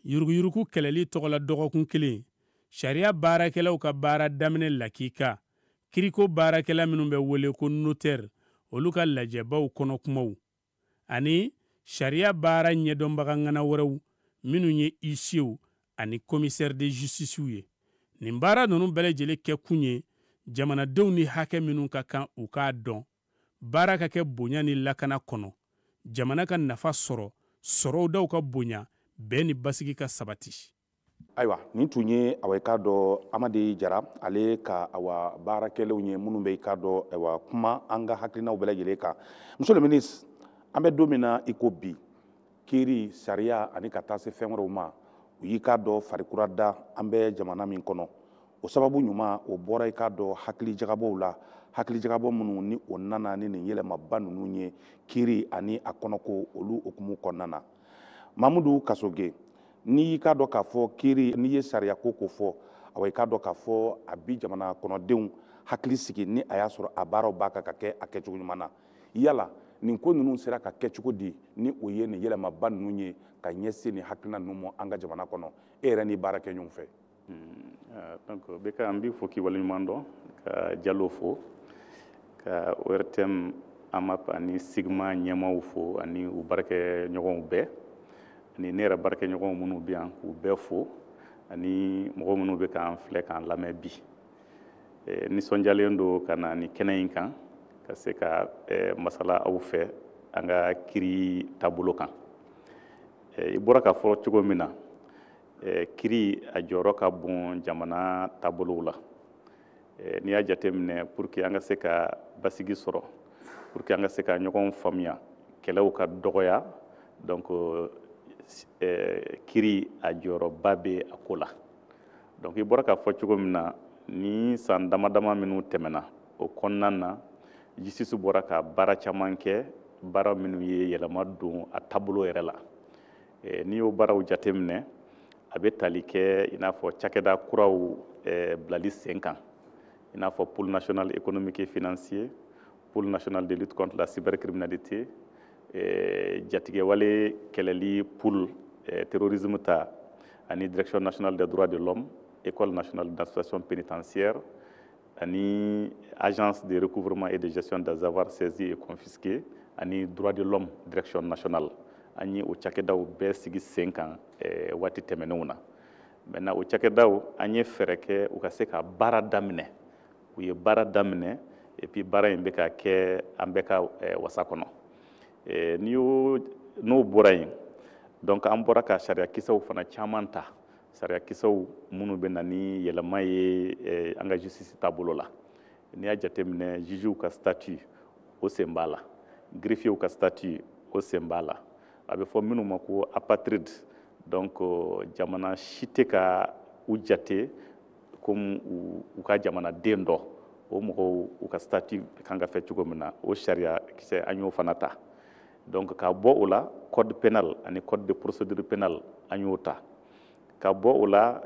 yuruguyurugu kɛlɛli tɔgɔla dɔgɔkun kelen, sariya baarakɛlaw ka baara daminɛ lakika, kiriko baarakɛla minnu bɛ wele ko notaire, olu ka lajɛbaw kɔnɔ kumaw, ani sariya baara ɲɛdɔnbaga ŋana wɛrɛw minnu ye huissierw ani commissaire de justice ye. Nin baara ninnu bɛɛ lajɛlen kɛkun ye jamanadenw ni hakɛ minnu ka kan u k'a dɔn, baara ka kɛ bonya ni lakana kɔnɔ, jamana ka nafa sɔrɔ, sɔrɔdaw ka bonya, bɛn ni basigi ka sabati. Ayiwa, nin tun ye awa i k'a dɔn Amadi Jara ale ka awa baarakɛlenw ye minnu bɛ i k'a dɔn ayiwa kuma an ka hakilinaw bɛɛ lajɛlen kan. Monsieur le ministre, an bɛ don min na i ko bi, kiiri, sariya ani ka taa se fɛn wɛrɛw ma, u y'i k'a dɔn farikura da an bɛ jamana min kɔnɔ. O sababu ɲuman o bɔra i k'a dɔn hakilijagabɔw la, hakilijagabɔ minnu ni o nana ni nin yɛlɛmaba ninnu ye kiiri ani a kɔnɔko olu hukumu kɔnɔna na. Mamudu Kasoge, n'i y'i k'a dɔn k'a fɔ kiiri, n'i ye sariya ko ko fɔ, awa i k'a dɔn k'a fɔ a bi jamana kɔnɔdenw hakili sigi ni a y'a sɔrɔ a baaraw b'a kan ka kɛ a kɛcogo ɲuman na. Yala nin ko ninnu sera ka kɛ cogo di ni o ye nin yɛlɛmaba ninnu ye ka ɲɛsin nin hakilina ninnu ma an ka jamana kɔnɔ, e yɛrɛ n'i baara kɛ ɲɔgɔn fɛ? Donc BK, an b'i fo k'i waleɲuman dɔn, ka Jalo fo, ka ORTM, AMAP ani Sigma ɲɛmaaw fo ani u baarakɛɲɔgɔnw bɛɛ, ani ne yɛrɛ baarakɛɲɔgɔnw minnu bɛ yan k'u bɛɛ fo, ani mɔgɔ minnu bɛ k'an filɛ k'an lamɛn bi. Nisɔndiyalen don ka na nin kɛnɛ in kan ka se ka masala aw fɛ an ka kiiri taabolo kan. I bɔra k'a fɔ cogo min na, kiiri a jɔyɔrɔ ka bon jamana taabolow la. N'i y'a jateminɛ, pour que an ka se ka basigi sɔrɔ, pour que an ka se ka ɲɔgɔn faamuya, kɛlɛw ka dɔgɔya, donc kiiri a jɔyɔrɔba bɛ a ko la. Donc i bɔra k'a fɔ cogo min na, ni san dama dama minnu tɛmɛna o kɔnɔna na, justice bɔra ka baara caman kɛ, baara minnu ye yɛlɛma don a taabolo yɛrɛ la. N'i y'o baaraw jateminɛ, a bɛ tali kɛ i n'a fɔ cakɛda kuraw bilali sen kan, i n'a fɔ pôle national économique et financier, pôle national de lutte contre la cybercriminalité, Jatigɛwale kɛlɛli pool, terrorisme ta, ani Direction nationale des droits de l'homme, École nationale d'administration pénitentiaire, ani Agence de recouvrement et de gestion des avoirs saisis et confisqués, ani droits de l'homme direction nationale. An ye o cakɛdaw bɛɛ sigi sen kan waati tɛmɛnenw na. Maintenant, o cakɛdaw, an ye fɛɛrɛ kɛ u ka se ka baara daminɛ. U ye baara daminɛ, et puis baara in bɛ ka kɛ an bɛɛ ka wasa kɔnɔ. N'i y'o n'o bɔra yen, donc an bɔra ka sariyakisɛw fana caman ta, sariyakisɛw minnu bɛ na ni yɛlɛma ye an ka justice taabolo la. N'i y'a jateminɛ, jugew ka statut, o sen b'a la, greffierw ka statut, o sen b'a la. A bɛ fɔ minnu ma ko apatride, donc jamana si tɛ ka u jate komi u ka jamanaden dɔ, o mɔgɔw, u ka statut kan ka fɛ cogo min na, o sariya kisɛ, an y'o fana ta. Donc ka bɔ o la, code pénal ani code de procédure pénale, an y'o ta. Ka bɔ o la,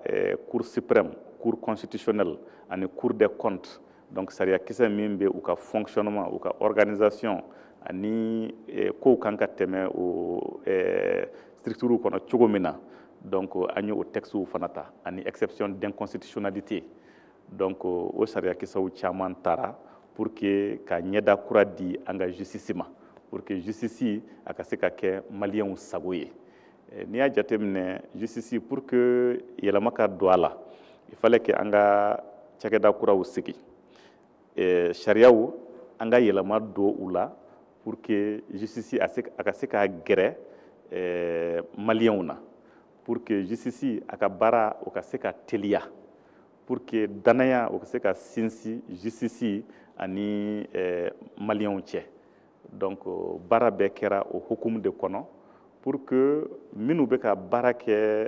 Cour suprême, Cour constitutionnelle ani Cour des comptes, donc sariya kisɛ min bɛ u ka fonctionnement, u ka organisation, ani kow kan ka tɛmɛ o structure kɔnɔ cogo min na, donc an ye o textes fana ta, ani exception d'inconstitutionnalité. Donc o sariya kisɛw caman tara pour que ka ɲɛda kura di an ka justice ma, pour que justice a ka se ka kɛ maliyɛnw sago ye. N'i y'a jateminɛ, justice, pour que yɛlɛma ka don a la, il fallait que an ka cakɛda kuraw sigi, sariyaw, an ka yɛlɛma don u la pour que justice a ka se ka gɛrɛ maliyɛnw na, pour que justice a ka baara o ka se ka teliya, pour que danaya o ka se ka sinsin justice ani maliyɛnw cɛ. Donc baara bɛɛ kɛra o hukumu de kɔnɔ, pour que minnu bɛ ka baara kɛ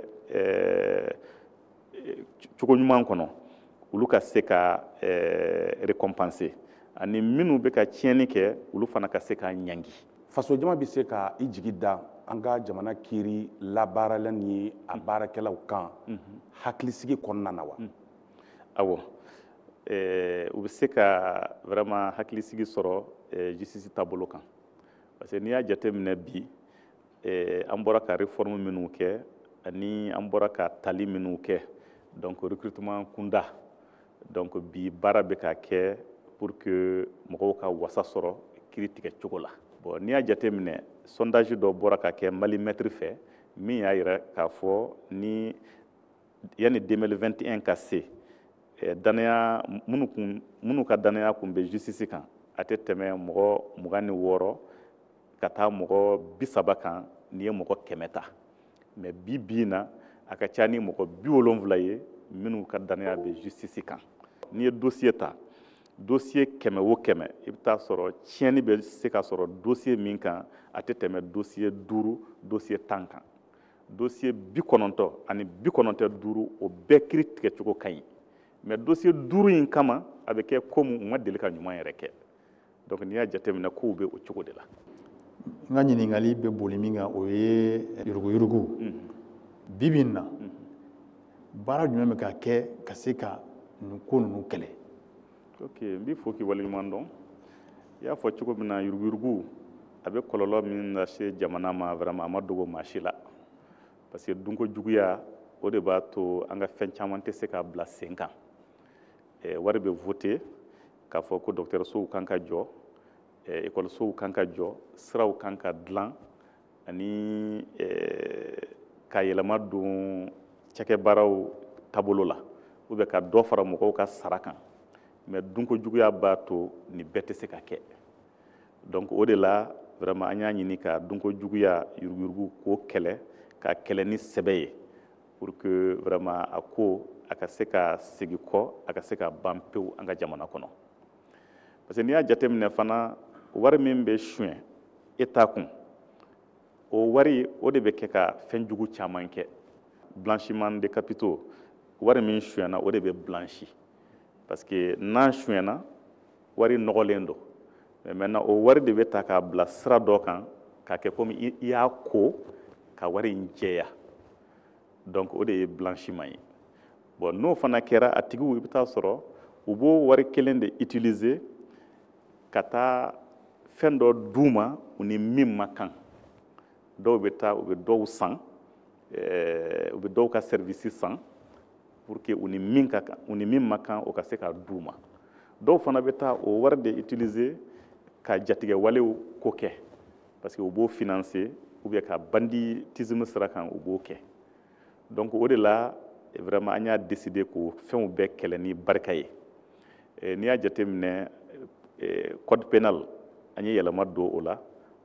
cogo ɲuman kɔnɔ, olu ka se ka récompenser, ani minnu bɛ ka tiɲɛni kɛ, olu fana ka se ka ɲangi. Fasojama bɛ se ka i jigi da an ka jamana kiiri labaaralen ni a baarakɛlaw kan hakilisigi kɔnɔna na wa? Awɔ, u bɛ se ka vraiment hakilisigi sɔrɔ justice taabolo kan, parce que n'i y'a jateminɛ bi, an bɔra ka réforme minnu kɛ ani an bɔra ka tali minnu kɛ, donc recrutement kunda, donc bi baara bɛ ka kɛ pour que mɔgɔw ka wasa sɔrɔ kiiri tigɛ cogo la. Bon, n'i y'a jateminɛ, sondage dɔ bɔra ka kɛ Malimètre fɛ min y'a yira k'a fɔ ni yanni 2021 ka se, danaya minnu kun, minnu ka danaya kun bɛ justice kan, a tɛ tɛmɛ mɔgɔ 26 ka taa mɔgɔ 30 kan n'i ye mɔgɔ 100 ta. Mais bi bi in na, a ka ca ni mɔgɔ 70 ye minnu ka danaya bɛ justice kan. N'i ye dossier ta, dossier 100 o 100, i bɛ taa sɔrɔ tiɲɛni bɛ se ka sɔrɔ dossier min kan, a tɛ tɛmɛ dossier 5, dossier 10 kan. Dossier 95, o bɛɛ kiiri tigɛcogo ka ɲi, mais dossier 5 in kama, a bɛ kɛ komi u ma deli ka ɲuman yɛrɛ kɛ. Donc n'i y'a jateminɛ, kow bɛ o cogo de la. N ka ɲininkali bɛ boli min kan, o ye yuruguyurugu. Bi bi in na, baara jumɛn bɛ ka kɛ ka se ka nin ko ninnu kɛlɛ? Ok, n b'i fo k'i waleɲuman dɔn. I y'a fɔ cogo min na, yuruguyurugu a bɛ kɔlɔlɔ min lase jamana ma, vraiment a ma dogo maa si la, parce que dunko juguya, o de b'a to an ka fɛn caman tɛ se k'a bila sen kan. Wari bɛ voter k'a fɔ ko dɔgɔtɔrɔsow kan ka jɔ, ekɔlisow kan ka jɔ, siraw kan ka dilan, ani ka yɛlɛma don cakɛbaaraw taabolo la, ou bien ka dɔ fara mɔgɔw ka sara kan. Mais dunko juguya b'a to nin bɛɛ tɛ se ka kɛ. Donc o de la, vraiment, an y'a ɲini ka dunko juguya, yuruguyurugu, k'o kɛlɛ, ka kɛlɛ ni sɛbɛ ye, pour que vraiment a ko a ka se ka segin kɔ, a ka se ka ban pewu an ka jamana kɔnɔ. Parce que n'i y'a jateminɛ fana, wari min bɛ suɲɛ État kun, o wari o de bɛ kɛ ka fɛn jugu caman kɛ. Blanchiment de capitaux, wari min suɲɛna, o de bɛ blanchi, parce que n'a suɲɛna, wari nɔgɔlen don. Mais maintenant, o wari de bɛ ta k'a bila sira dɔ kan k'a kɛ komi i y'a ko ka wari in jɛya. Donc o de ye blanchiment ye. Bon, n'o fana kɛra, a tigiw, i bɛ taa sɔrɔ u b'o wari kelen de utiliser ka taa fɛn dɔ d'u ma u ni min ma kan. Dɔw bɛ taa, u bɛ dɔw san, u bɛ dɔw ka service san pour que u ni min ka kan, u ni min ma kan, o ka se ka d'u ma. Dɔw fana bɛ taa o wari de utiliser ka jatigɛwalew ko kɛ, parce que u b'o financer, ou bien ka banditisme sira kan, u b'o kɛ. Donc o de la vraiment an y'a décider k'o fɛnw bɛɛ kɛlɛ ni barika ye. N'i y'a jateminɛ, code pénal, an ye yɛlɛma don o la,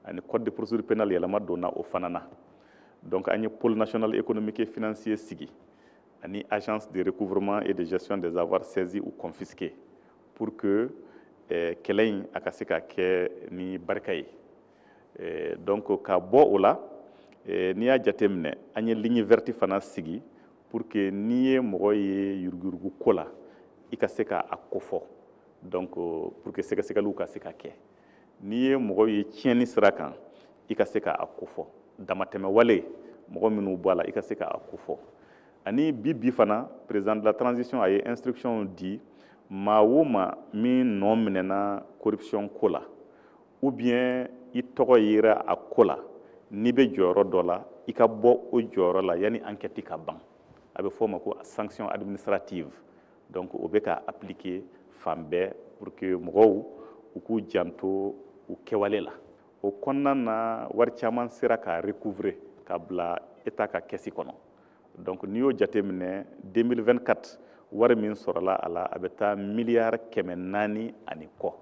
ani code de procédure pénale yɛlɛma donna o fana na. Donc an ye pôle national économique et financier sigi ani agence de recouvrement et de gestion des avoirs saisis ou confisqués pour que kɛlɛ in a ka se ka kɛ ni barika ye. Donc ka bɔ o la, n'i y'a jateminɛ, an ye ligne verte fana sigi pour que n'i ye mɔgɔ ye yuruguyurugu ko la, i ka se ka a kofɔ, donc pour que sɛgɛsɛgɛliw ka se ka kɛ. N'i ye mɔgɔ ye tiɲɛni sira kan, i ka se ka a kofɔ. Damatɛmɛ wale mɔgɔ minnu bɔ a la, i ka se ka a kofɔ. Ani bi bi fana, président de la transition a ye instruction di maa o maa min nɔ minɛna corruption ko la, ou bien i tɔgɔ yera a ko la, n'i bɛ jɔyɔrɔ dɔ la, i ka bɔ o jɔyɔrɔ la yanni enquête ka ban. A bɛ fɔ o ma ko sanction administrative. Donc o bɛ ka appliquer fan bɛɛ pour que mɔgɔw u k'u janto u kɛwale la. O kɔnɔna na, wari caman sera ka recouvrer ka bila État ka kɛsi kɔnɔ. Donc n'i y'o jateminɛ, 2024 wari min sɔrɔla a la, a bɛ taa miliyari 400 ani kɔ.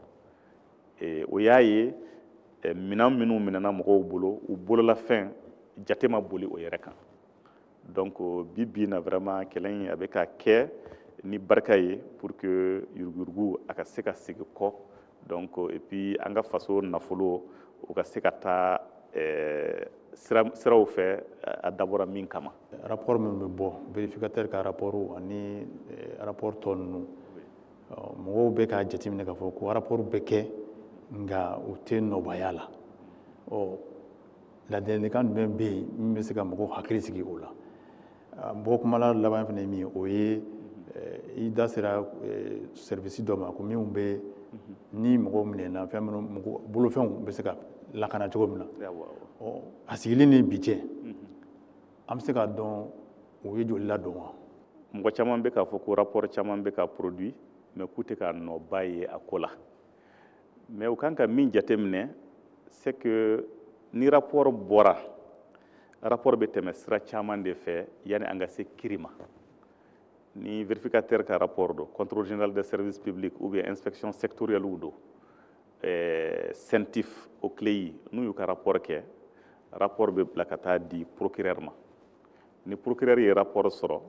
O y'a ye minɛn minnu minɛna mɔgɔw bolo, u bololafɛn jate ma boli o yɛrɛ kan. Donc bi bi na vraiment kɛlɛ in a bɛ ka kɛ ni barika ye pour que yuruguyurugu a ka se ka segin kɔ. Donc et puis an ka faso nafolo o ka se ka taa siraw fɛ a dabɔra min kama. Rapport minnu bɛ bɔ, vérificateur ka rapport ani rapport tɔ ninnu, mɔgɔw bɛ k'a jateminɛ k'a fɔ ko rapport bɛ kɛ, nka u tɛ nɔbaya la. Ɔ, ladilikan jumɛn bɛ yen min bɛ se ka mɔgɔw hakili sigi o la? Bɔ kumala laban fana ye min ye, o ye i da sera service dɔ ma ko minnu bɛ ni mɔgɔw minɛna, fɛn minnu mɔgɔ bolofɛnw bɛ se ka lakana cogo min na. Ɔ, a sigili ni bi cɛ, an bɛ se k'a dɔn u ye joli ladon wa? Mɔgɔ caman bɛ k'a fɔ ko rapport caman bɛ ka produit, mais k'u tɛ ka nɔba ye a ko la. Mais u kan ka min jateminɛ, c'est que ni rapport bɔra, rapport bɛ tɛmɛ sira caman de fɛ yanni an ka se kiri ma. Ni vérificateur ka rapport don, contrôle général des services publics ou bien inspection sectorielle don, CENTIF, OCLEI, n'u y'u ka rapport kɛ, rapport bɛ bila ka taa di procureur ma. Ni procureur ye rapport sɔrɔ,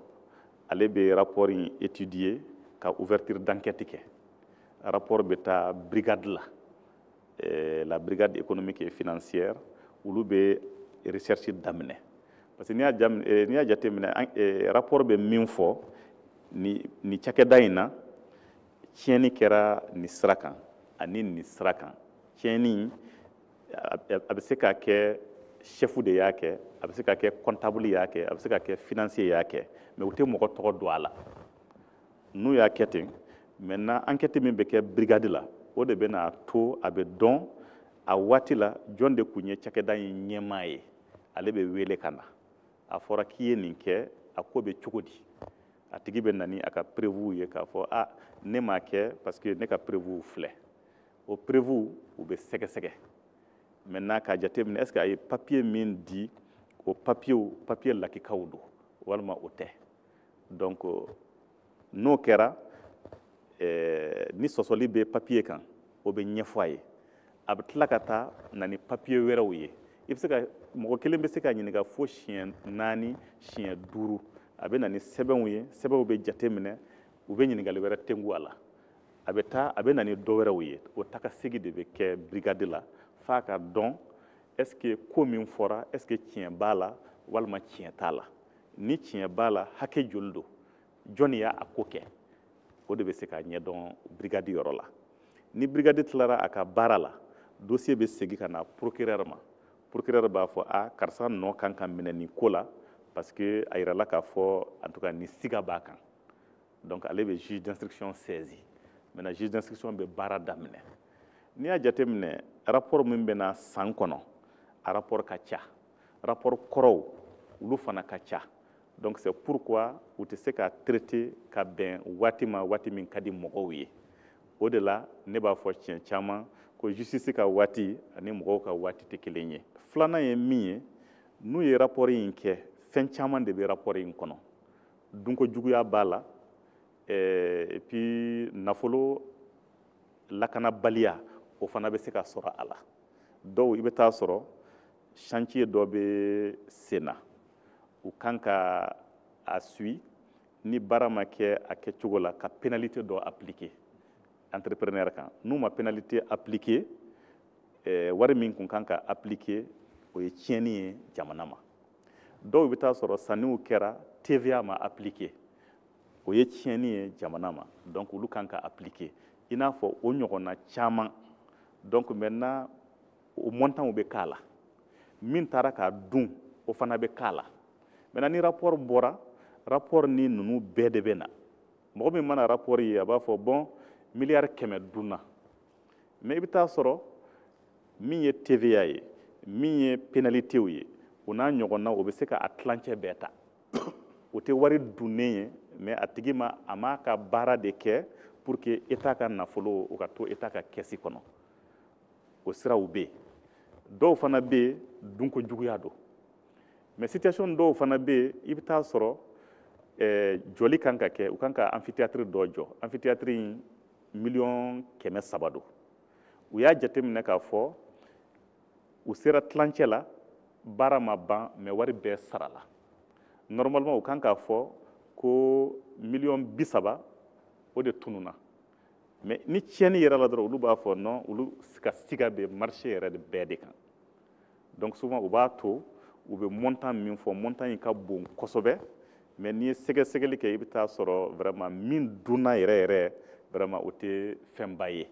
ale bɛ rapport in étudier ka ouverture d'enquête kɛ. Rapport bɛ taa brigade la, la brigade économique et financière, olu bɛ recherche daminɛ, parce que n'i y'a jateminɛ, rapport bɛ min fɔ ni cakɛda in na, tiɲɛni kɛra nin sira kan ani nin sira kan. Tiɲɛni a bɛ se ka kɛ chef de y'a kɛ, a bɛ se ka kɛ comptable y'a kɛ, a bɛ se ka kɛ financier y'a kɛ, mais u tɛ mɔgɔ tɔgɔ don a la. N'u y'a kɛ ten, maintenant enquête min bɛ kɛ brigade la, o de bɛ n'a to a bɛ dɔn a waati la jɔn de tun ye cakɛda in ɲɛmaa ye. Ale bɛ wele ka na, a fɔra k'i ye nin kɛ, a ko bɛ cogo di? A tigi bɛ na ni a ka preuve ye k'a fɔ a ne m'a kɛ parce que ne ka preuve filɛ. O preuve u bɛ sɛgɛsɛgɛ maintenant k'a jateminɛ, est ce que a ye papier min di, o papier, papier lakikaw don walima o tɛ. Donc n'o kɛra, ni sɔsɔli bɛ papier kan, o bɛ ɲɛfɔ a ye. A bɛ tila ka taa na ni papier wɛrɛw ye. I bɛ se ka mɔgɔ kelen bɛ se ka ɲininka fo siɲɛ 4, siɲɛ 5. A bɛ na ni sɛbɛnw ye, sɛbɛnw bɛ jateminɛ, u bɛ ɲininkali wɛrɛ tengu a la. A bɛ taa, a bɛ na ni dɔ wɛrɛw ye. O takasegi de bɛ kɛ brigade la f'a ka dɔn est ce que ko min fɔra, est ce que tiɲɛ b'a la walima tiɲɛ t'a la. Ni tiɲɛ b'a la, hakɛ joli don, jɔnni y'a ko kɛ, o de bɛ se ka ɲɛdɔn brigade yɔrɔ la. Ni brigade tilara a ka baara la, dossier bɛ segin ka na procureur ma. Procureur b'a fɔ a karisa nɔ kan ka minɛ nin ko la, parce que a yirala k'a fɔ en tout cas ni siga b'a kan. Donc ale bɛ juge d'instruction saisi. Maintenant juge d'instruction bɛ baara daminɛ. N'i y'a jateminɛ Rapport min bɛ na san kɔnɔ, a rapport ka ca, rapport kɔrɔw olu fana ka ca. Donc c'est pourquoi u tɛ se ka traiter ka bɛn waati ma, waati min ka di mɔgɔw ye. O de la ne b'a fɔ tiɲɛ caman ko justice ka waati ani mɔgɔw ka waati tɛ kelen ye. Filanan ye min ye, n'u ye rapport in kɛ, fɛn caman de bɛ rapport in kɔnɔ. Dunko juguya b'a la, et puis nafolo lakanabaliya, o fana bɛ se ka sɔrɔ a la. Dɔw, i bɛ taa sɔrɔ chantier dɔ bɛ sen na, u kan ka a suit, ni baara ma kɛ a kɛcogo la, ka pénalité dɔ appliquer entrepreneur kan. N'u ma pénalité appliquer, wari min kun kan ka appliquer, o ye tiɲɛni ye jamana ma. Dɔw bɛ taa sɔrɔ sanniw kɛra, TVA ma appliquer, o ye tiɲɛni ye jamana ma. Donc olu kan ka appliquer, i n'a fɔ o ɲɔgɔnna caman. Donc maintenant o montant bɛ k'a la, min taara k'a dun, o fana bɛ k'a la. Maintenant ni rapport bɔra, rapport ni ninnu bɛɛ de bɛ na. Mɔgɔ min mana rapport ye, a b'a fɔ bon, miliyari 100 dunna. Mais i bɛ taa sɔrɔ min ye TVA ye, min ye pénalitéw ye, o n'a ɲɔgɔnna, o bɛ se ka a tilancɛ bɛɛ ta. O tɛ wari dunnen ye, mais a tigi ma, a m'a ka baara de kɛ pour que État ka nafolo o ka to État ka kɛsi kɔnɔ. O siraw bɛ yen. Dɔw fana bɛ yen, dunko juguya don. Mais situation dɔw fana bɛ yen, i bɛ taa sɔrɔ jɔli kan ka kɛ, u kan ka amphithéâtre dɔ jɔ. Amphithéâtre in, miliyɔn 300 don. U y'a jateminɛ k'a fɔ u sera tilancɛ la, baara ma ban, mais wari bɛɛ sarala. Normalement u kan k'a fɔ ko miliyɔn 30, o de tununna. Mais ni tiɲɛni yɛrɛ la dɔrɔn, olu b'a fɔ non, olu ka siga bɛ marché yɛrɛ de bɛɛ de kan. Donc souvent u b'a to u bɛ montant min fɔ, montant in ka bon kosɛbɛ, mais n'i ye sɛgɛsɛgɛli kɛ, i bɛ taa sɔrɔ vraiment min dunna yɛrɛ yɛrɛ, vraiment o tɛ fɛnba ye.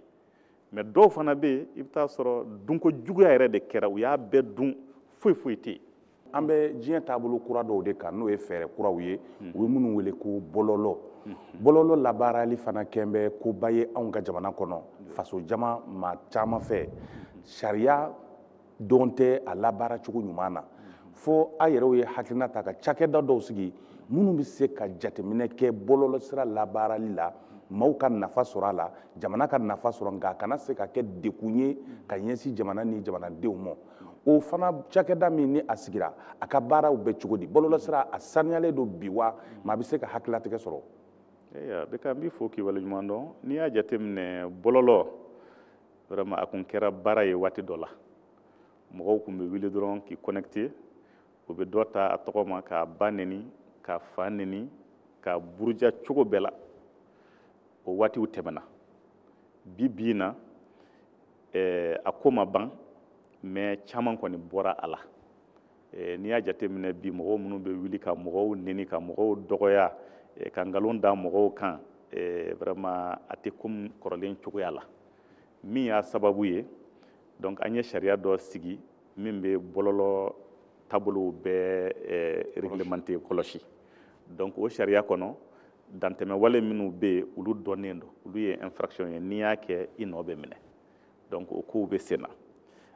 Mais dɔw fana bɛ yen, i bɛ taa sɔrɔ dunko juguya yɛrɛ de kɛra, u y'a bɛɛ dun, foyi foyi tɛ yen. An bɛ diɲɛ taabolo kura dɔw de kan, n'o ye fɛɛrɛ kuraw ye, u bɛ minnu wele ko bɔlɔlɔ. Bɔlɔlɔ labaarali fana kɛn bɛ koba ye anw ka jamana kɔnɔ, faso jama maa caman fɛ. Sariya dɔn tɛ a labaara cogo ɲuman na, fo a yɛrɛw ye hakilina ta ka cakɛda dɔw sigi minnu bɛ se ka jateminɛ kɛ bɔlɔlɔ sira labaarali la, maaw ka nafa sɔrɔ a la, jamana ka nafa sɔrɔ, nka a kana se ka kɛ dekun ye ka ɲɛsin jamana ni jamanadenw ma. O fana cakɛda min ni a sigira, a ka baaraw bɛ cogo di? Bɔlɔlɔ sira a saniyalen don bi wa, maa bɛ se ka hakililatigɛ sɔrɔ? Bɛ n b'i fo k'i waleɲuman dɔn. N'i y'a jateminɛ, bɔlɔlɔ vraiment a kun kɛra baara ye waati dɔ la. Mɔgɔw kun bɛ wuli dɔrɔn k'i connecté, u bɛ dɔ ta a tɔgɔ ma k'a ba neni, k'a fa neni, k'a buruja cogo bɛɛ la. O waatiw tɛmɛna. Bi bi in na, a ko ma ban, mais caman kɔni bɔra a la. N'i y'a jateminɛ bi, mɔgɔw minnu bɛ wuli ka mɔgɔw neni, ka mɔgɔw dɔgɔya, ka nkalon da mɔgɔw kan, vraiment a tɛ komi kɔrɔlen cogoya la. Min y'a sababu ye, donc an ye sariya dɔ sigi min bɛ bɔlɔlɔ taabolow bɛɛ réglementer, kɔlɔsi. Donc o sariya kɔnɔ, dantɛmɛ wale minnu bɛ yen, olu dɔnnen don, olu ye infraction ye, n'i y'a kɛ, i nɔ bɛ minɛ. Donc o kow bɛ sen na.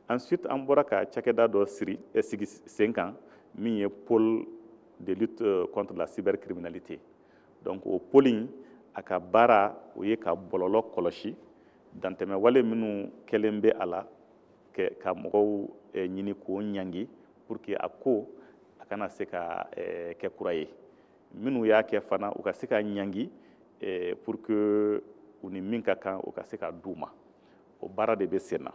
Ensuite an bɔra ka cakɛda dɔ siri sigi sen kan min ye pôle de lutte contre la cybercriminalité. Donc o pôle in, a ka baara o ye ka bɔlɔlɔ kɔlɔsi, dantɛmɛ wale minnu kɛlen bɛ a la, ka mɔgɔw ɲini k'o ɲangi pour que a ko a kana se ka kɛ kura ye. Minnu y'a kɛ fana, u ka se ka ɲangi pour que u ni min ka kan, u ka se ka d'u ma. O baara de bɛ sen na.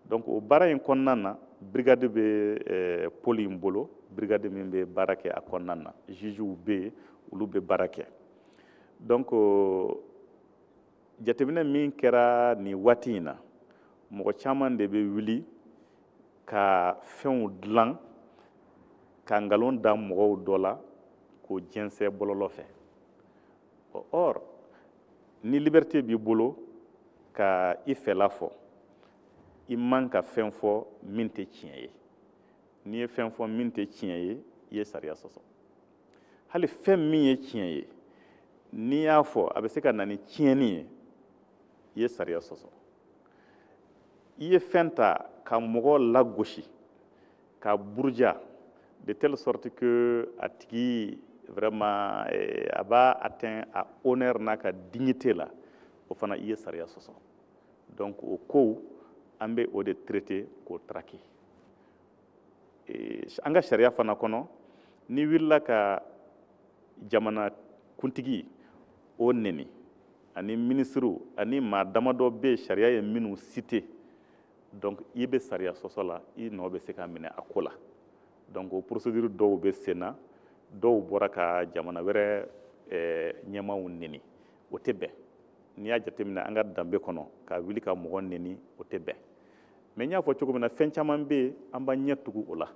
Donc o baara in kɔnɔna na, brigade bɛ pôle in bolo, brigade min bɛ baara kɛ a kɔnɔna na, jugew bɛ yen, olu bɛ baara kɛ. Donc jateminɛ min kɛra nin waati in na, mɔgɔ caman de bɛ wuli ka fɛnw dilan ka nkalon da mɔgɔw dɔ la k'o jɛnsɛn bɔlɔlɔ fɛ. Or ni liberté b'i bolo ka i fɛla fɔ, i man ka fɛn fɔ min tɛ tiɲɛ ye. N'i ye fɛn fɔ min tɛ tiɲɛ ye, i ye sariya sɔsɔ. Hali fɛn min ye tiɲɛ ye, n'i y'a fɔ a bɛ se ka na ni tiɲɛni ye, i ye sariya sɔsɔ. I ye fɛn ta ka mɔgɔ lagosi, ka buruja de telle sorte que a tigi vraiment a b'a atteint a honneur n'a ka dignité la, o fana i ye sariya sɔsɔ. Donc o kow an bɛ o de traiter k'o traquer. An ka sariya fana kɔnɔ, n'i wulila ka jamana kuntigi o neni ani minisiriw ani maa damadɔ bɛ yen sariya ye minnu cité, donc i bɛ sariya sɔsɔ la, i nɔ bɛ se ka minɛ a ko la. Donc o procédure dɔw bɛ sen na, dɔw bɔra ka jamana wɛrɛ ɲɛmaaw neni, o tɛ bɛn. N'i y'a jateminɛ an ka danbe kɔnɔ, ka wuli ka mɔgɔ neni, o tɛ bɛn. Mais n y'a fɔ cogo min na, fɛn caman bɛ yen an b'an ɲɛ tugu o la.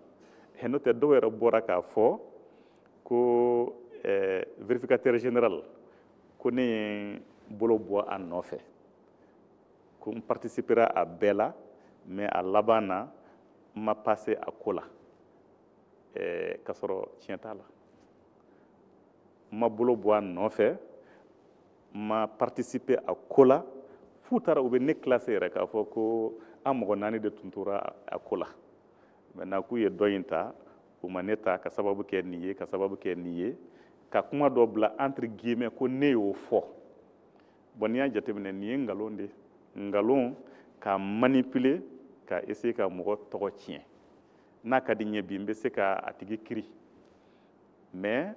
N'o tɛ, dɔw yɛrɛ bɔra k'a fɔ ko vérificateur général ko ne ye n bolo bɔ a nɔfɛ, ko n participera a bɛɛ la, mais a laban na n ma passer a ko la. K'a sɔrɔ tiɲɛ t'a la. N ma bolo bɔ a nɔfɛ, n ma participer a ko la. F'u taara u bɛ ne classé yɛrɛ k'a fɔ ko an mɔgɔ 4 de tun tora a ko la. Maintenant k'u ye dɔ in ta, u ma ne ta ka sababu kɛ nin ye, ka sababu kɛ nin ye, ka kuma dɔ bila entre guillemets ko ne y'o fɔ. Bon, n'i y'a jateminɛ, nin ye nkalon de ye, nkalon ka manipuler, ka essayer ka mɔgɔ tɔgɔ tiɲɛ. N'a ka di n ye bi, n bɛ se ka a tigi kiri, mais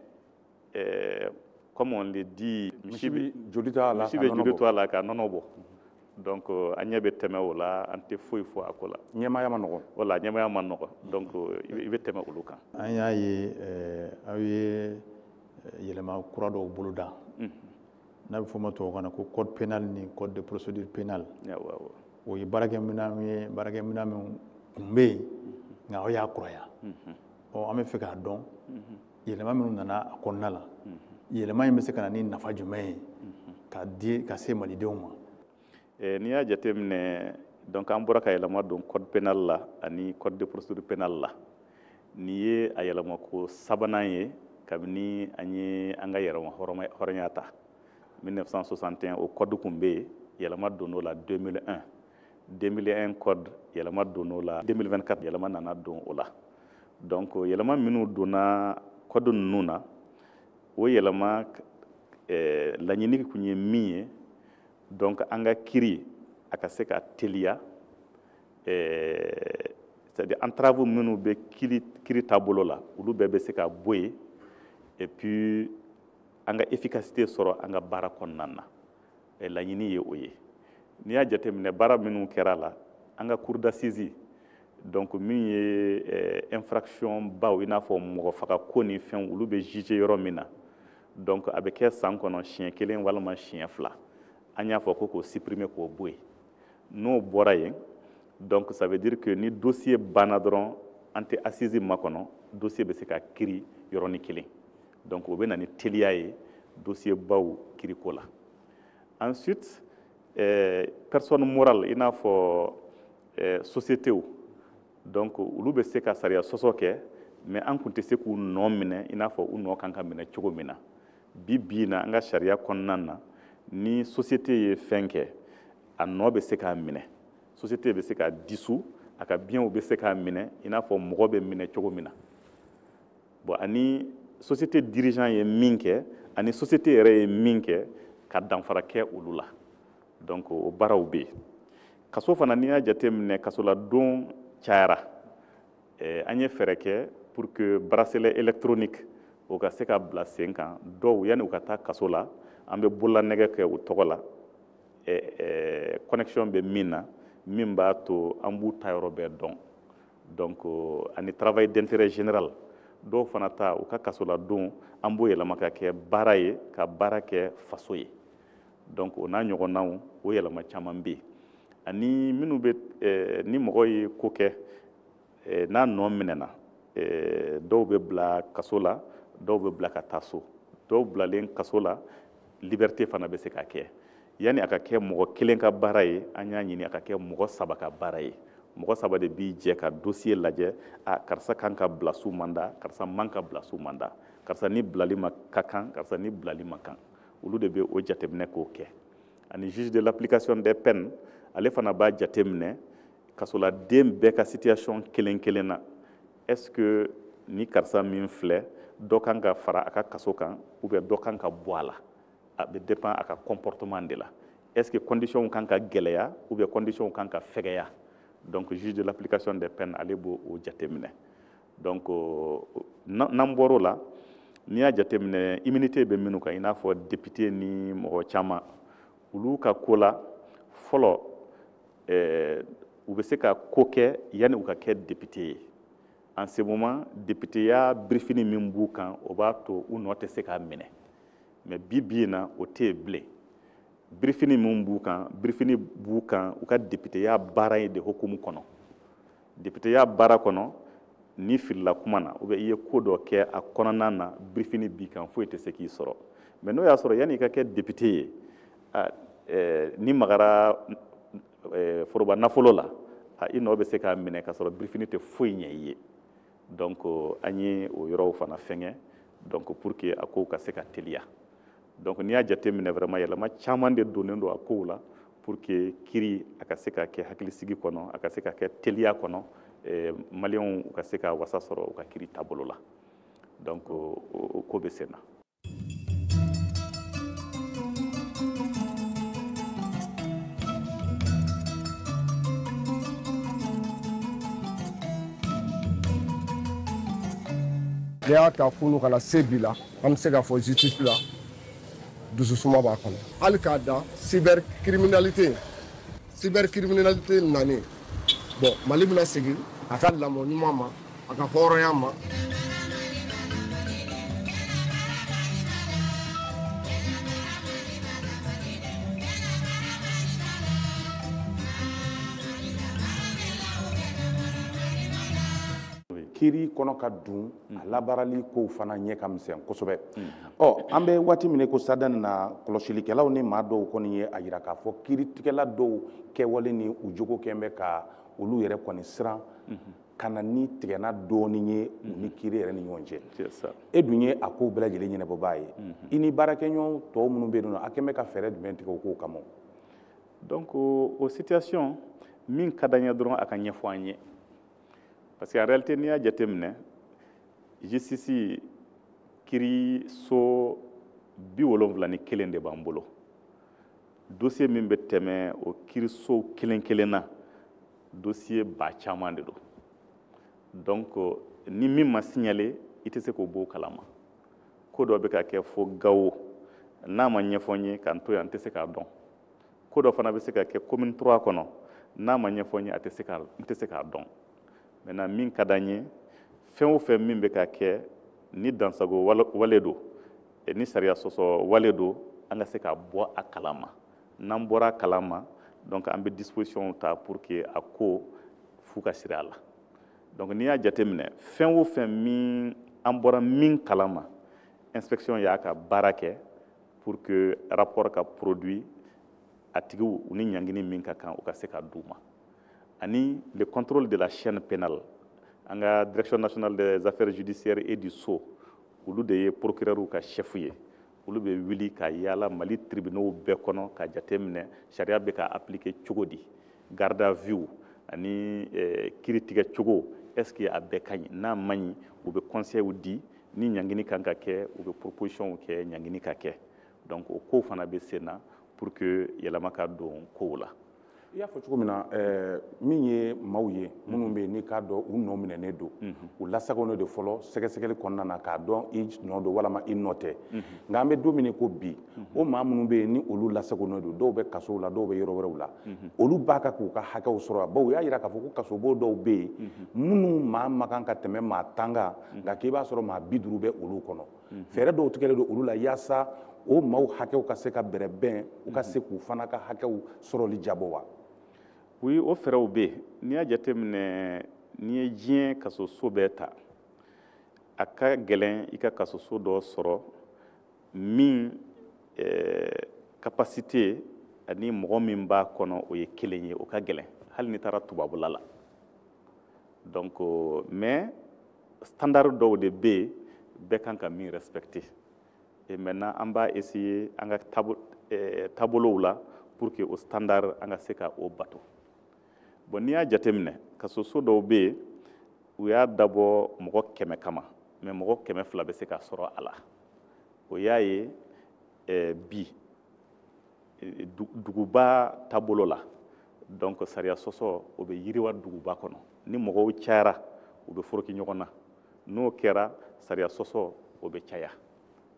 comme on le dit, misi bɛ joli to a la, misi bɛ joli to a la ka nɔnɔ bɔ. Donc an ɲɛ bɛ tɛmɛ o la, an tɛ foyi fɔ a ko la. Ɲɛmaaya ma nɔgɔn. Voilà, ɲɛmaaya ma nɔgɔn, donc i bɛ tɛmɛ olu kan. An y'a ye aw ye yɛlɛma kura dɔw boloda n'a bɛ fɔ o ma tubabukan na ko code pénal ni code de procédure pénale. O ye baarakɛminɛn ye, baarakɛminɛn min tun bɛ yen, nka aw y'a kuraya. Ɔ, an bɛ fɛ k'a dɔn yɛlɛma minnu nana a kɔnɔna la, yɛlɛma in bɛ se ka na ni nafa jumɛn ye ka di ka se malidenw ma? N'i y'a jateminɛ, donc an bɔra ka yɛlɛma don code pénal la ani code de procédure pénale la. Nin ye a yɛlɛmako sabanan ye kabini an ye an ka yɛrɛma hɔrɔnya ta. 1961, o code tun bɛ yen, yɛlɛma donn'o la 2001. 2001 code, yɛlɛma donn'o la 2024, yɛlɛma nana don o la. Donc yɛlɛma minnu donna code ninnu na, o yɛlɛma laɲini tun ye min ye, donc an ka kiri a ka se ka teliya, c'est-à-dire entrave minnu bɛ kiri taabolo la, olu bɛɛ bɛ se ka bɔ yen, et puis an ka efficacité sɔrɔ an ka baara kɔnɔna na. Laɲini ye o ye. N'i y'a jateminɛ, baara minnu kɛra la, an ka cour d'assises, donc min ye infraction baw, i n'a fɔ mɔgɔ faga ko ni fɛnw, olu bɛ juger yɔrɔ min na, donc a bɛ kɛ san kɔnɔ siɲɛ kelen walima siɲɛ fila. An y'a fɔ ko k'o supprimer, k'o bɔ yen. N'o bɔra yen, donc ça veut dire que ni dossier banna dɔrɔn, an tɛ assise makɔnɔ, dossier bɛ se ka kiri yɔrɔnin kelen. Donc o bɛ na ni teliya ye dossier baw kiriko la. Ensuite, personne morale, i n'a fɔ société, donc olu bɛ se ka sariya sɔsɔ kɛ, mais an tun tɛ se k'u nɔ minɛ i n'a fɔ u nɔ kan ka minɛ cogo min na. Bi bi in na, an ka sariya kɔnɔna na, ni société ye fɛn kɛ, a nɔ bɛ se k'a minɛ, société bɛ se k'a dissous, a ka biens bɛ se k'a minɛ i n'a fɔ mɔgɔ bɛ minɛ cogo min na. Bon, ani société dirigeant ye min kɛ ani société yɛrɛ ye min kɛ, ka danfara kɛ olu la. Donc o baaraw bɛ yen. Kaso fana, n'i y'a jateminɛ, kasoladon cayara. An ye fɛɛrɛ kɛ pour que bracelet électronique o ka se ka bila sen kan. Dɔw, yanni u ka taa kaso la, an bɛ bololanɛgɛ kɛ u tɔgɔ la, connexion bɛ min na, min b'a to an b'u taayɔrɔ bɛɛ dɔn. Donc ani travail d'intérêt général, dɔw fana ta, u ka kasoladon, an b'o yɛlɛma ka kɛ baara ye, ka baara kɛ faso ye. Donc o n'a ɲɔgɔnnaw, o yɛlɛma caman bɛ yen. Ani minnu bɛ ni mɔgɔ ye ko kɛ n'a nɔ minɛna, dɔw bɛ bila kaso la, dɔw bɛ bila ka taa so. Dɔw bilalen kaso la, liberté fana bɛ se ka kɛ. Yanni a ka kɛ mɔgɔ kelen ka baara ye, an y'a ɲini a ka kɛ mɔgɔ 3 ka baara ye. Mɔgɔ 3 de b'i jɛ ka dossier lajɛ: a karisa kan ka bila sous mandat, karisa man ka bila sous mandat, karisa ni bilali ma ka kan, karisa ni bilali ma kan. Olu de bɛ o jateminɛ k'o kɛ. Ani juge de l'application des peines, ale fana b'a jateminɛ. Kasoladen bɛɛ ka situation kelen kelen na, est ce que ni karisa min filɛ, dɔ kan ka fara a ka kaso kan ou bien dɔ kan ka bɔ a la? A bɛ dépend a ka comportement de la. Est ce que condition kan ka gɛlɛya ou bien condition kan ka fɛgɛya? Donc juge de l'application des peines, ale b'o o jateminɛ. Donc n'an bɔr'o la, n'i y'a jateminɛ, immunité bɛ minnu kan, i n'a fɔ député ni mɔgɔ caman, olu ka ko la fɔlɔ, u bɛ se ka ko kɛ yanni u ka kɛ député ye. En ce moment, députéya birifini min b'u kan, o b'a to u nɔ tɛ se k'a minɛ. Mais bi bi in na, o tɛ yen bilen. Birifini min b'u kan, birifini b'u kan u ka députéya baara in de hukumu kɔnɔ. Députéya baara kɔnɔ, n'i filila kuma na ou bien i ye ko dɔ kɛ a kɔnɔna na, birifini b'i kan, foyi tɛ se k'i sɔrɔ. Mais n'o y'a sɔrɔ yanni i ka kɛ député ye, ni magara foroba nafolo la, i nɔ bɛ se k'a minɛ k'a sɔrɔ birifini tɛ foyi ɲɛ i ye. Donc an ye o yɔrɔw fana fɛngɛ, donc pour que a kow ka se ka teliya. Donc n'i y'a jateminɛ, vraiment yɛlɛma caman de donnen don a kow la pour que kiri a ka se ka kɛ hakilisigi kɔnɔ, a ka se ka kɛ teliya kɔnɔ, maliyɛnw u ka se ka wasa sɔrɔ u ka kiri taabolo la. Donc o ko bɛ sen na. N'i y'a ta kunu ka na se bi la, an bɛ se k'a fɔ justice la dususuma b'a kɔnɔ. Hali k'a dan cybercriminalité nanen, bon, Mali bɛna segin a ka lamɔ ɲuman ma, a ka hɔrɔnya ma. Kiri kɔnɔ ka dun, a labaarali kow fana ɲɛ ka misɛn kosɛbɛ. Ɔ, an bɛ waati min ko sadan na, kɔlɔsilikɛlaw ni maa dɔw kɔni ye a yira k'a fɔ kiiritigɛla dɔw kɛwale ni u jogo kɛn bɛ ka olu yɛrɛ kɔni siran ka na ni tigɛna dɔɔni ye u ni kiiri yɛrɛ ni ɲɔgɔn cɛ. E dun ye a kow bɛɛ lajɛlen ɲɛnabɔbaa ye, i ni baarakɛɲɔgɔn tɔw minnu bɛ yen nɔ, a kɛn bɛ ka fɛɛrɛ jumɛn tigɛ o kow kama? Donc o situation min ka d'an ye dɔrɔn, a ka ɲɛfɔ an ye. Parce qu'en réalité, n'i y'a jateminɛ, justice kiiriso 71 de b'an bolo. Dossier min bɛ tɛmɛ o kiiriso kelen kelen na, dossier ba caman de don. Donc ni min ma signaler, i tɛ se k'o bɔ o kalama. Ko dɔ bɛ ka kɛ fo Gawo, n'a ma ɲɛfɔ n ye k'an to yan, n tɛ se k'a dɔn. Ko dɔ fana bɛ se ka kɛ commune 3 kɔnɔ, n'a ma ɲɛfɔ n ye, n tɛ se k'a dɔn. Maintenant, min ka d'an ye, fɛn o fɛn min bɛ ka kɛ ni dansago wale don, ni sariya sɔsɔ wale don, an ka se ka bɔ a kalama. N'an bɔra a kalama, donc an bɛ disposition ta pour que a ko fu ka siri a la. Donc n'i y'a jateminɛ, fɛn o fɛn min an bɔra min kalama, inspection y'a ka baara kɛ pour que rapport ka produit, a tigiw u ni ɲangini min ka kan, u ka se ka d'u ma. Ani le contrôle de la chaîne pénale, an ka direction nationale des affaires judiciaires et du sceau, olu de ye procureur ka chef ye. Olu bɛ wuli ka yaala Mali tribunaux bɛɛ kɔnɔ ka jateminɛ sariya bɛ ka appliquer cogo di, garde à vue ani kiiri tigɛ cogo, est ce que a bɛɛ ka ɲi? N'a man ɲi, u bɛ conseil di. Ni ɲangini kan ka kɛ, u bɛ proposition kɛ ɲangini ka kɛ. Donc o kow fana bɛ sen na pour que yɛlɛma ka don kow la. I y'a fɔ cogo min na, min ye maaw ye minnu bɛ yen n'i k'a dɔn u nɔ minɛnen don, u lasagonnen de fɔlɔ sɛgɛsɛgɛli kɔnɔna na k'a dɔn i nɔ don walama i nɔ tɛ. Nka an bɛ don min ko bi, o maa minnu bɛ yen ni olu lasagonnen don, dɔw bɛ kasow la, dɔw bɛ yɔrɔ wɛrɛw la, olu b'a kan k'u ka hakɛw sɔrɔ. Bawo u y'a jira k'a fɔ ko kasobon dɔw bɛ yen minnu maa man kan ka tɛmɛ maa 10 kan, nka k'i b'a sɔrɔ maa 50 bɛ olu kɔnɔ. Fɛɛrɛ dɔw tigɛlen don olu la yaasa o maaw hakɛw ka se ka bɛrɛbɛn, u ka se k'u fana ka hakɛw sɔrɔli jabɔ wa? Oui, o fɛɛrɛw bɛ yen. N'i y'a jateminɛ, n'i ye diɲɛ kasoso bɛɛ ta, a ka gɛlɛn i ka kasoso dɔ sɔrɔ min capacité ani mɔgɔ min b'a kɔnɔ o ye kelen ye. O ka gɛlɛn hali n'i taara tubabula la. Donc mais standard dɔw de bɛ yen bɛɛ kan ka min respecter. Et maintenant, an b'a essayer an ka taabolow la pour que o standard an ka se ka o bato. Bon, n'i y'a jateminɛ, kasoso dɔw bɛ yen, u y'a dabɔ mɔgɔ 100 kama, mais mɔgɔ 200 bɛ se ka sɔrɔ a la. O y'a ye bi duguba taabolo la, donc sariya sɔsɔ o bɛ yiriwa duguba kɔnɔ. Ni mɔgɔw cayara, u bɛ foroki ɲɔgɔn na. N'o kɛra, sariya sɔsɔ o bɛ caya.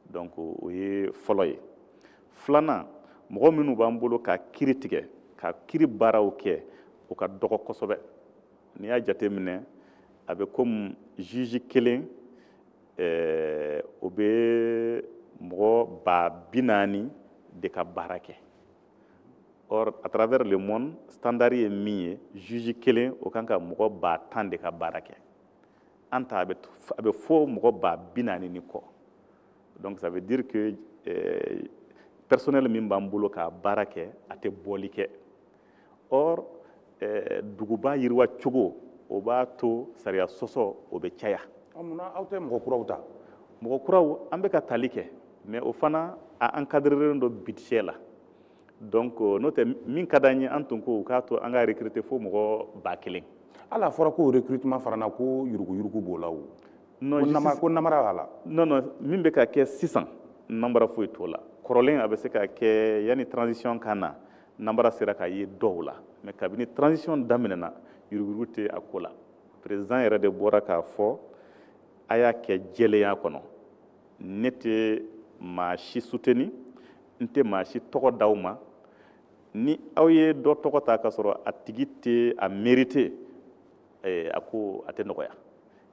Donc o ye fɔlɔ ye. Filanan, mɔgɔ minnu b'an bolo ka kiri tigɛ, ka kiri baaraw kɛ, o ka dɔgɔ kosɛbɛ. N'i y'a jateminɛ, a bɛ komi juge kelen, o bɛ mɔgɔ 40 000 de ka baara kɛ. Or, à travers le monde, standard ye min ye, juge kelen o kan ka mɔgɔ 10 000 de ka baara kɛ. An ta, a bɛ fɔ mɔgɔ 40 000 ni kɔ. Donc ça veut dire que personnel min b'an bolo k'a baara kɛ, a tɛ bɔli kɛ. Or duguba yiriwa cogo, o b'a to sariya sɔsɔ o bɛ caya. Munna aw tɛ mɔgɔ kuraw ta? Mɔgɔ kuraw, an bɛ ka tali kɛ, mais o fana a encadré don budget la. Donc n'o tɛ, min ka d'an ye, an tun ko u k'a to an ka recruter fo mɔgɔ 1000. Hali a fɔra ko recrutement fana na, ko yuruguyurugu b'o la o. Non. Ko namara b'a la. Non, non, min bɛ ka kɛ sisan, namara foyi t'o la. Kɔrɔlen, a bɛ se ka kɛ yanni transition ka na, namara sera ka ye dɔw la, mais kabini transition daminɛna, yuruguyurugu tɛ a ko la. Président yɛrɛ de bɔra k'a fɔ a y'a kɛ jɛlenya kɔnɔ. Ne tɛ maa si soutenir, n tɛ maa si tɔgɔ d'aw ma. Ni aw ye dɔ tɔgɔ ta k'a sɔrɔ a tigi tɛ a mérité, a ko a tɛ nɔgɔya.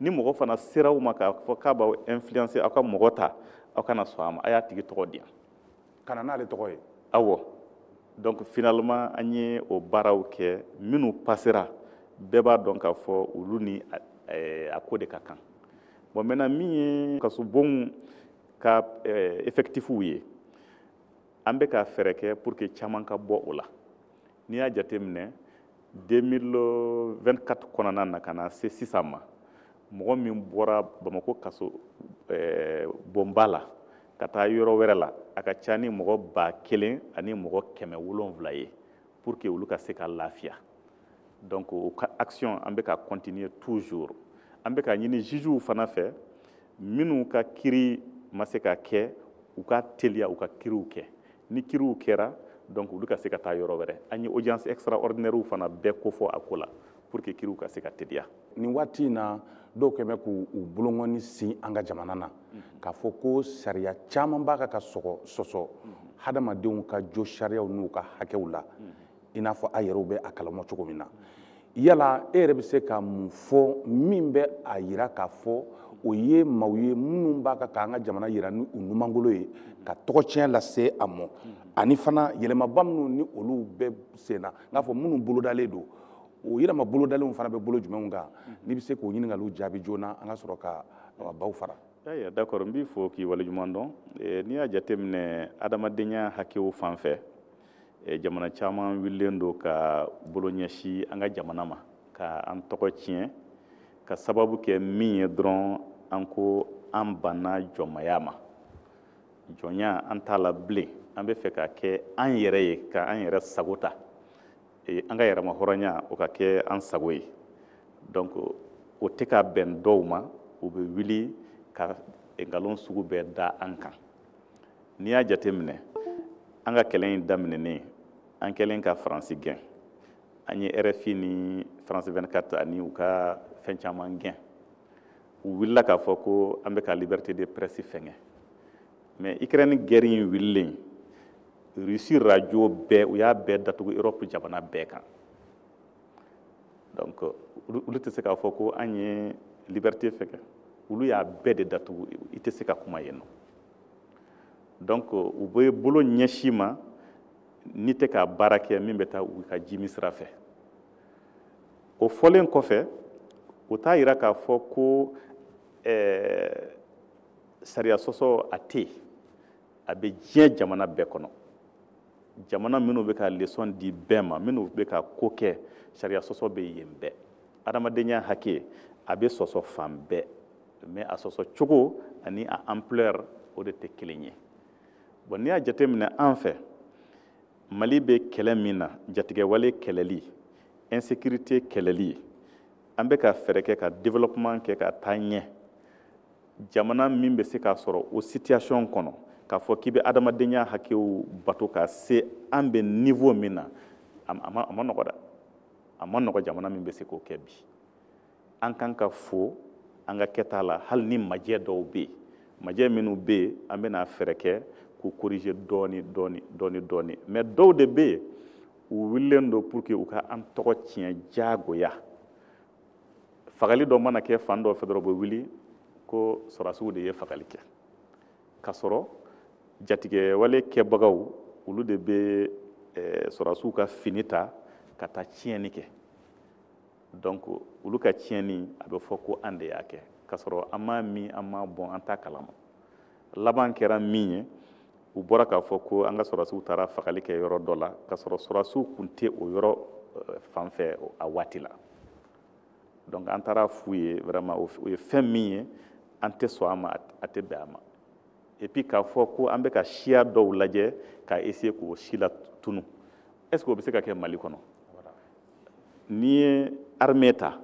Ni mɔgɔ fana sera aw ma k'a fɔ k'a b'aw influencer aw ka mɔgɔ ta, aw kana sɔn a ma, a y'a tigi tɔgɔ di yan. Ka na n'ale tɔgɔ ye. Awɔ. Donc finalement, an ye o baaraw kɛ. Minnu passera, bɛɛ b'a dɔn k'a fɔ olu ni a ko de ka kan. Bon, maintenant, min ye kasobonw ka effectifw ye, an bɛ ka fɛɛrɛ kɛ pour que caman ka bɔ o la. N'i y'a jateminɛ, 2024 kɔnɔna na ka na se sisan ma, mɔgɔ min bɔra Bamakɔ kaso bonba la ka taa yɔrɔ wɛrɛ la, a ka ca ni mɔgɔ 1700 ye, pour que olu ka se ka lafiya. Donc o ka action, an bɛ ka continuer toujours. An bɛ ka ɲini jugew fana fɛ, minnu ka kiri ma se ka kɛ, u ka teliya u ka kiriw kɛ. Ni kiriw kɛra, donc olu ka se ka taa yɔrɔ wɛrɛ. An ye audience extraordinaire fana bɛɛ kofɔ a ko la pour que kiriw ka se ka teliya. Nin waati in na, dɔw kɛn bɛ k'u bolongɔni sin an ka jamana na k'a fɔ ko sariya caman b'a kan ka sɔgɔ sɔsɔ hadamadenw ka jo sariyaw n'u ka hakɛw la, i n'a fɔ a yɛrɛw bɛ a kalama cogo min na. Yala e yɛrɛ bɛ se ka mun fɔ min bɛ a yira k'a fɔ o ye maaw ye minnu b'a kan k'an ka jamana yira ni u numankolo ye, ka tɔgɔ tiɲɛ lase a ma, ani fana yɛlɛmaba minnu ni olu bɛ sen na, n k'a fɔ minnu bolodalen don, o yɛlɛma bolodalenw fana bɛ bolo jumɛnw kan? N'i bɛ se k'o ɲininkaliw jaabi joona, an ka sɔrɔ ka baw fara. Ayiwa, d'accord, n b'i fo k'i waleɲuman dɔn. N'i y'a jateminɛ, adamadenya hakɛw fan fɛ, jamana caman wulilen don ka bolo ɲɛsin an ka jamana ma ka an tɔgɔ tiɲɛ, ka sababu kɛ min ye dɔrɔn, an ko an banna jɔnmaya ma. Jɔnya, an t'a la bilen. An bɛ fɛ ka kɛ an yɛrɛ ye, ka an yɛrɛ sago ta, an ka yɛrɛma hɔrɔnya, o ka kɛ an sago ye. Donc o tɛ ka bɛn dɔw ma, u bɛ wuli ka nkalon sugu bɛɛ da an kan. N'i y'a jateminɛ, an ka kɛlɛ in daminɛnen, an kɛlen ka Faransi gɛn, an ye RFI ni France 24 ani u ka fɛn caman gɛn, u wulila k'a fɔ ko an bɛ ka liberté de presse fɛngɛ. Mais Ukraine guerre in wulilen, Russie radio bɛɛ, u y'a bɛɛ datugu Europe jamana bɛɛ kan. Donc olu tɛ se k'a fɔ ko an ye liberté fɛngɛ. Olu y'a bɛɛ de datugu, i tɛ se ka kuma yen nɔ. Donc u bɛ bolo ɲɛsin ma n'i tɛ ka baara kɛ min bɛ taa u ka jimi sira fɛ. O fɔlen kɔfɛ, o t'a yira k'a fɔ ko sariya sɔsɔ a tɛ yen. A bɛ diɲɛ jamana bɛɛ kɔnɔ. Jamana minnu bɛ ka leçon di bɛɛ ma, minnu bɛ ka ko kɛ, sariya sɔsɔ bɛ yen bɛɛ. Adamadenya hakɛ, a bɛ sɔsɔ fan bɛɛ, mais a sɔsɔ cogo ani a ampleur, o de tɛ kelen ye. Bon, n'i y'a jateminɛ, an fɛ Mali bɛ kɛlɛ min na, jatigɛwale kɛlɛli, insécurité kɛlɛli ye, an bɛ ka fɛɛrɛ kɛ ka développement kɛ ka taa ɲɛ. Jamana min bɛ se k'a sɔrɔ o situation kɔnɔ k'a fɔ k'i bɛ adamadenya hakɛw bato ka se an bɛ niveau min na, a ma nɔgɔ dɛ, a ma nɔgɔ jamana min bɛ se k'o kɛ bi. An kan ka fo an ka kɛta la, hali ni majɛ dɔw bɛ yen, majɛ minnu bɛ yen, an bɛna fɛɛrɛ kɛ k'u corriger dɔɔni dɔɔni dɔɔni dɔɔni. Mais dɔw de bɛ yen, u wulilen don pour que u ka an tɔgɔ tiɲɛ diyagoya. Fagali dɔ mana kɛ fan dɔ fɛ dɔrɔn, u bɛ wuli ko sɔrɔdasiw de ye fagali kɛ, k'a sɔrɔ jatigɛwale kɛbagaw olu de bɛ sɔrɔdasiw ka fini ta ka taa tiɲɛni kɛ. Donc olu ka tiɲɛni a bɛ fɔ ko an de y'a kɛ, k'a sɔrɔ an m'a min, an m'a bɔn, an t'a kalama. Laban kɛra min ye, u bɔra k'a fɔ ko an ka sɔrɔdasiw taara fagali kɛ yɔrɔ dɔ la, k'a sɔrɔ sɔrɔdasiw tun tɛ o yɔrɔ fan fɛ a waati la. Donc an taara f'u ye vraiment, o ye fɛn min ye, an tɛ sɔn a ma, a tɛ bɛn a ma. Et puis k'a fɔ ko an bɛ ka siya dɔw lajɛ ka essayer k'o si latunu, est ce que o bɛ se ka kɛ Mali kɔnɔ? N'i ye armée ta,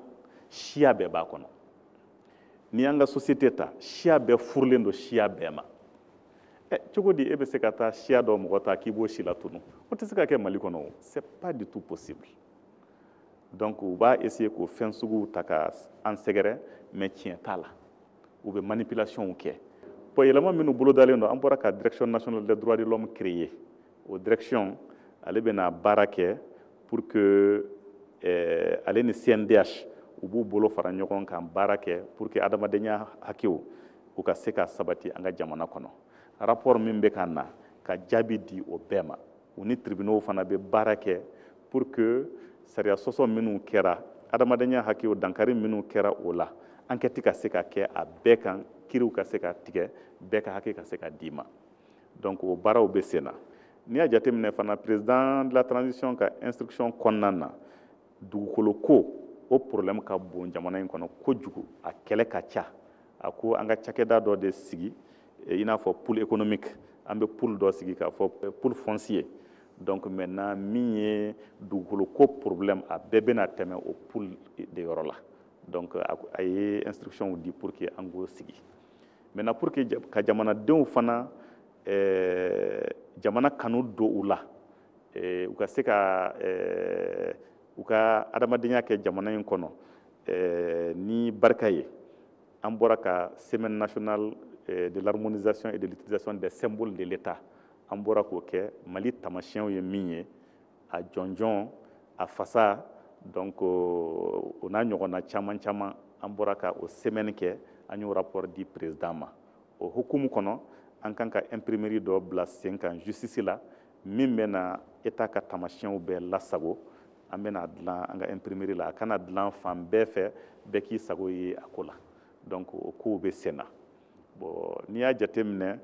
siya bɛɛ b'a kɔnɔ. N'i y'an ka société ta, siya bɛɛ furulen don siya bɛɛ ma. Cogo di e bɛ se ka taa siya dɔ mɔgɔ ta k'i b'o si latunu? O tɛ se ka kɛ Mali kɔnɔ o, c'est pas du tout possible. Donc u b'a essayer k'o fɛn suguw ta ka an sɛgɛrɛ, mais tiɲɛ t'a la, u bɛ manipulation kɛ. Bon, yɛlɛma minnu bolodalen don, an bɔra ka direction nationale des droits de l'homme créer. O direction ale bɛna baara kɛ pour que ale ni CNDH u b'u bolo fara ɲɔgɔn kan baara kɛ pour que adamadenya hakɛw u ka se ka sabati an ka jamana kɔnɔ. Rapport min bɛ ka na ka jaabi di o bɛɛ ma, u ni tribunaux fana bɛ baara kɛ pour que sariya sɔsɔ minnu kɛra, adamadenya hakɛw dankari minnu kɛra o la, enquête ka se ka kɛ a bɛɛ kan, kiiriw ka se ka tigɛ, bɛɛ ka hakɛ ka se ka d'i ma. Donc o baaraw bɛ sen na. N'i y'a jateminɛ fana, président de la transition ka instruction kɔnɔna na, dugukolo ko o problème ka bon jamana in kɔnɔ kojugu, a kɛlɛ ka ca. A ko an ka cakɛda dɔ de sigi, i n'a fɔ pool économique, an bɛ pool dɔ sigi k'a fɔ pool foncier. Donc maintenant min ye dugukolo ko problème, a bɛɛ bɛna tɛmɛ o pool de yɔrɔ la. Donc a ye instruction di pour que an k'o sigi. Maintenant pour que ka jamanadenw fana jamana kanu don u la, u ka se ka u ka adamadenya kɛ jamana in kɔnɔ ni barika ye, an bɔra ka semaine nationale de l'harmonisation et de l'utilisation des symboles de l'État, an bɔra k'o kɛ. Mali taamasiyɛnw ye min ye, a jɔnjɔn, a fasa, donc o n'a ɲɔgɔnna caman caman, an bɔra ka o semaine kɛ, an y'o rapport di président ma. O hukumu kɔnɔ, an kan ka imprimerie dɔ bila sen kan justice la, min bɛna État ka taamasiyɛnw bɛɛ lasago. An bɛna dilan an ka imprimerie la, a kana dilan fan bɛɛ fɛ, bɛɛ k'i sago ye a ko la. Donc o kow bɛ sen na. Bon, n'i y'a jateminɛ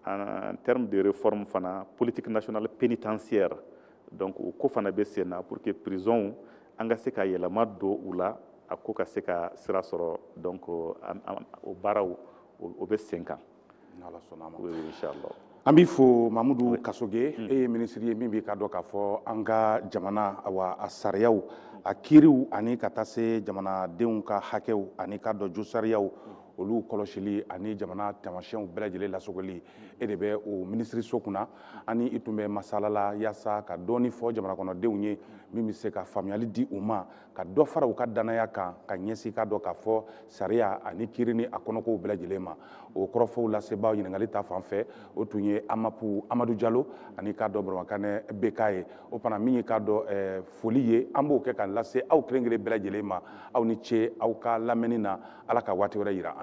en termes de réforme fana, politique nationale pénitentiaire, donc o ko fana bɛ sen na pour que prison an ka se ka yɛlɛma don u la, a ko ka se ka sira sɔrɔ. Donc o baaraw o bɛ sen kan. N'Ala sɔnna a ma. Oui, inchallah. An b'i fo Mamudu Kasoge, e ye minisiri ye min b'i ka dɔn k'a fɔ an ka jamana awa a sariyaw, a kiiriw, ani ka taa se jamanadenw ka hakɛw ani ka dɔn josariyaw olu kɔlɔsili ani jamana taamasiyɛnw bɛɛ lajɛlen lasogoli, e de bɛ o minisiriso kunna. Ani i tun bɛ masala la yaasa ka dɔɔni fɔ jamana kɔnɔdenw ye min bɛ se ka faamuyali di u ma, ka dɔ fara u ka danaya kan ka ɲɛsin ka dɔn k'a fɔ sariya ani kiiri ni a kɔnɔkow bɛɛ lajɛlen ma. O kɔrɔfɔw lasebaaw ɲininkali ta fan fɛ, o tun ye Amapu Amadu Jalo ani k'a dɔn Bamakɔ BK ye. O fana min ye k'a dɔn foli ye, an b'o kɛ ka lase aw kelen kelen bɛɛ lajɛlen ma. Aw ni ce aw ka lamɛnni na, Ala ka waati wɛrɛ yira an na.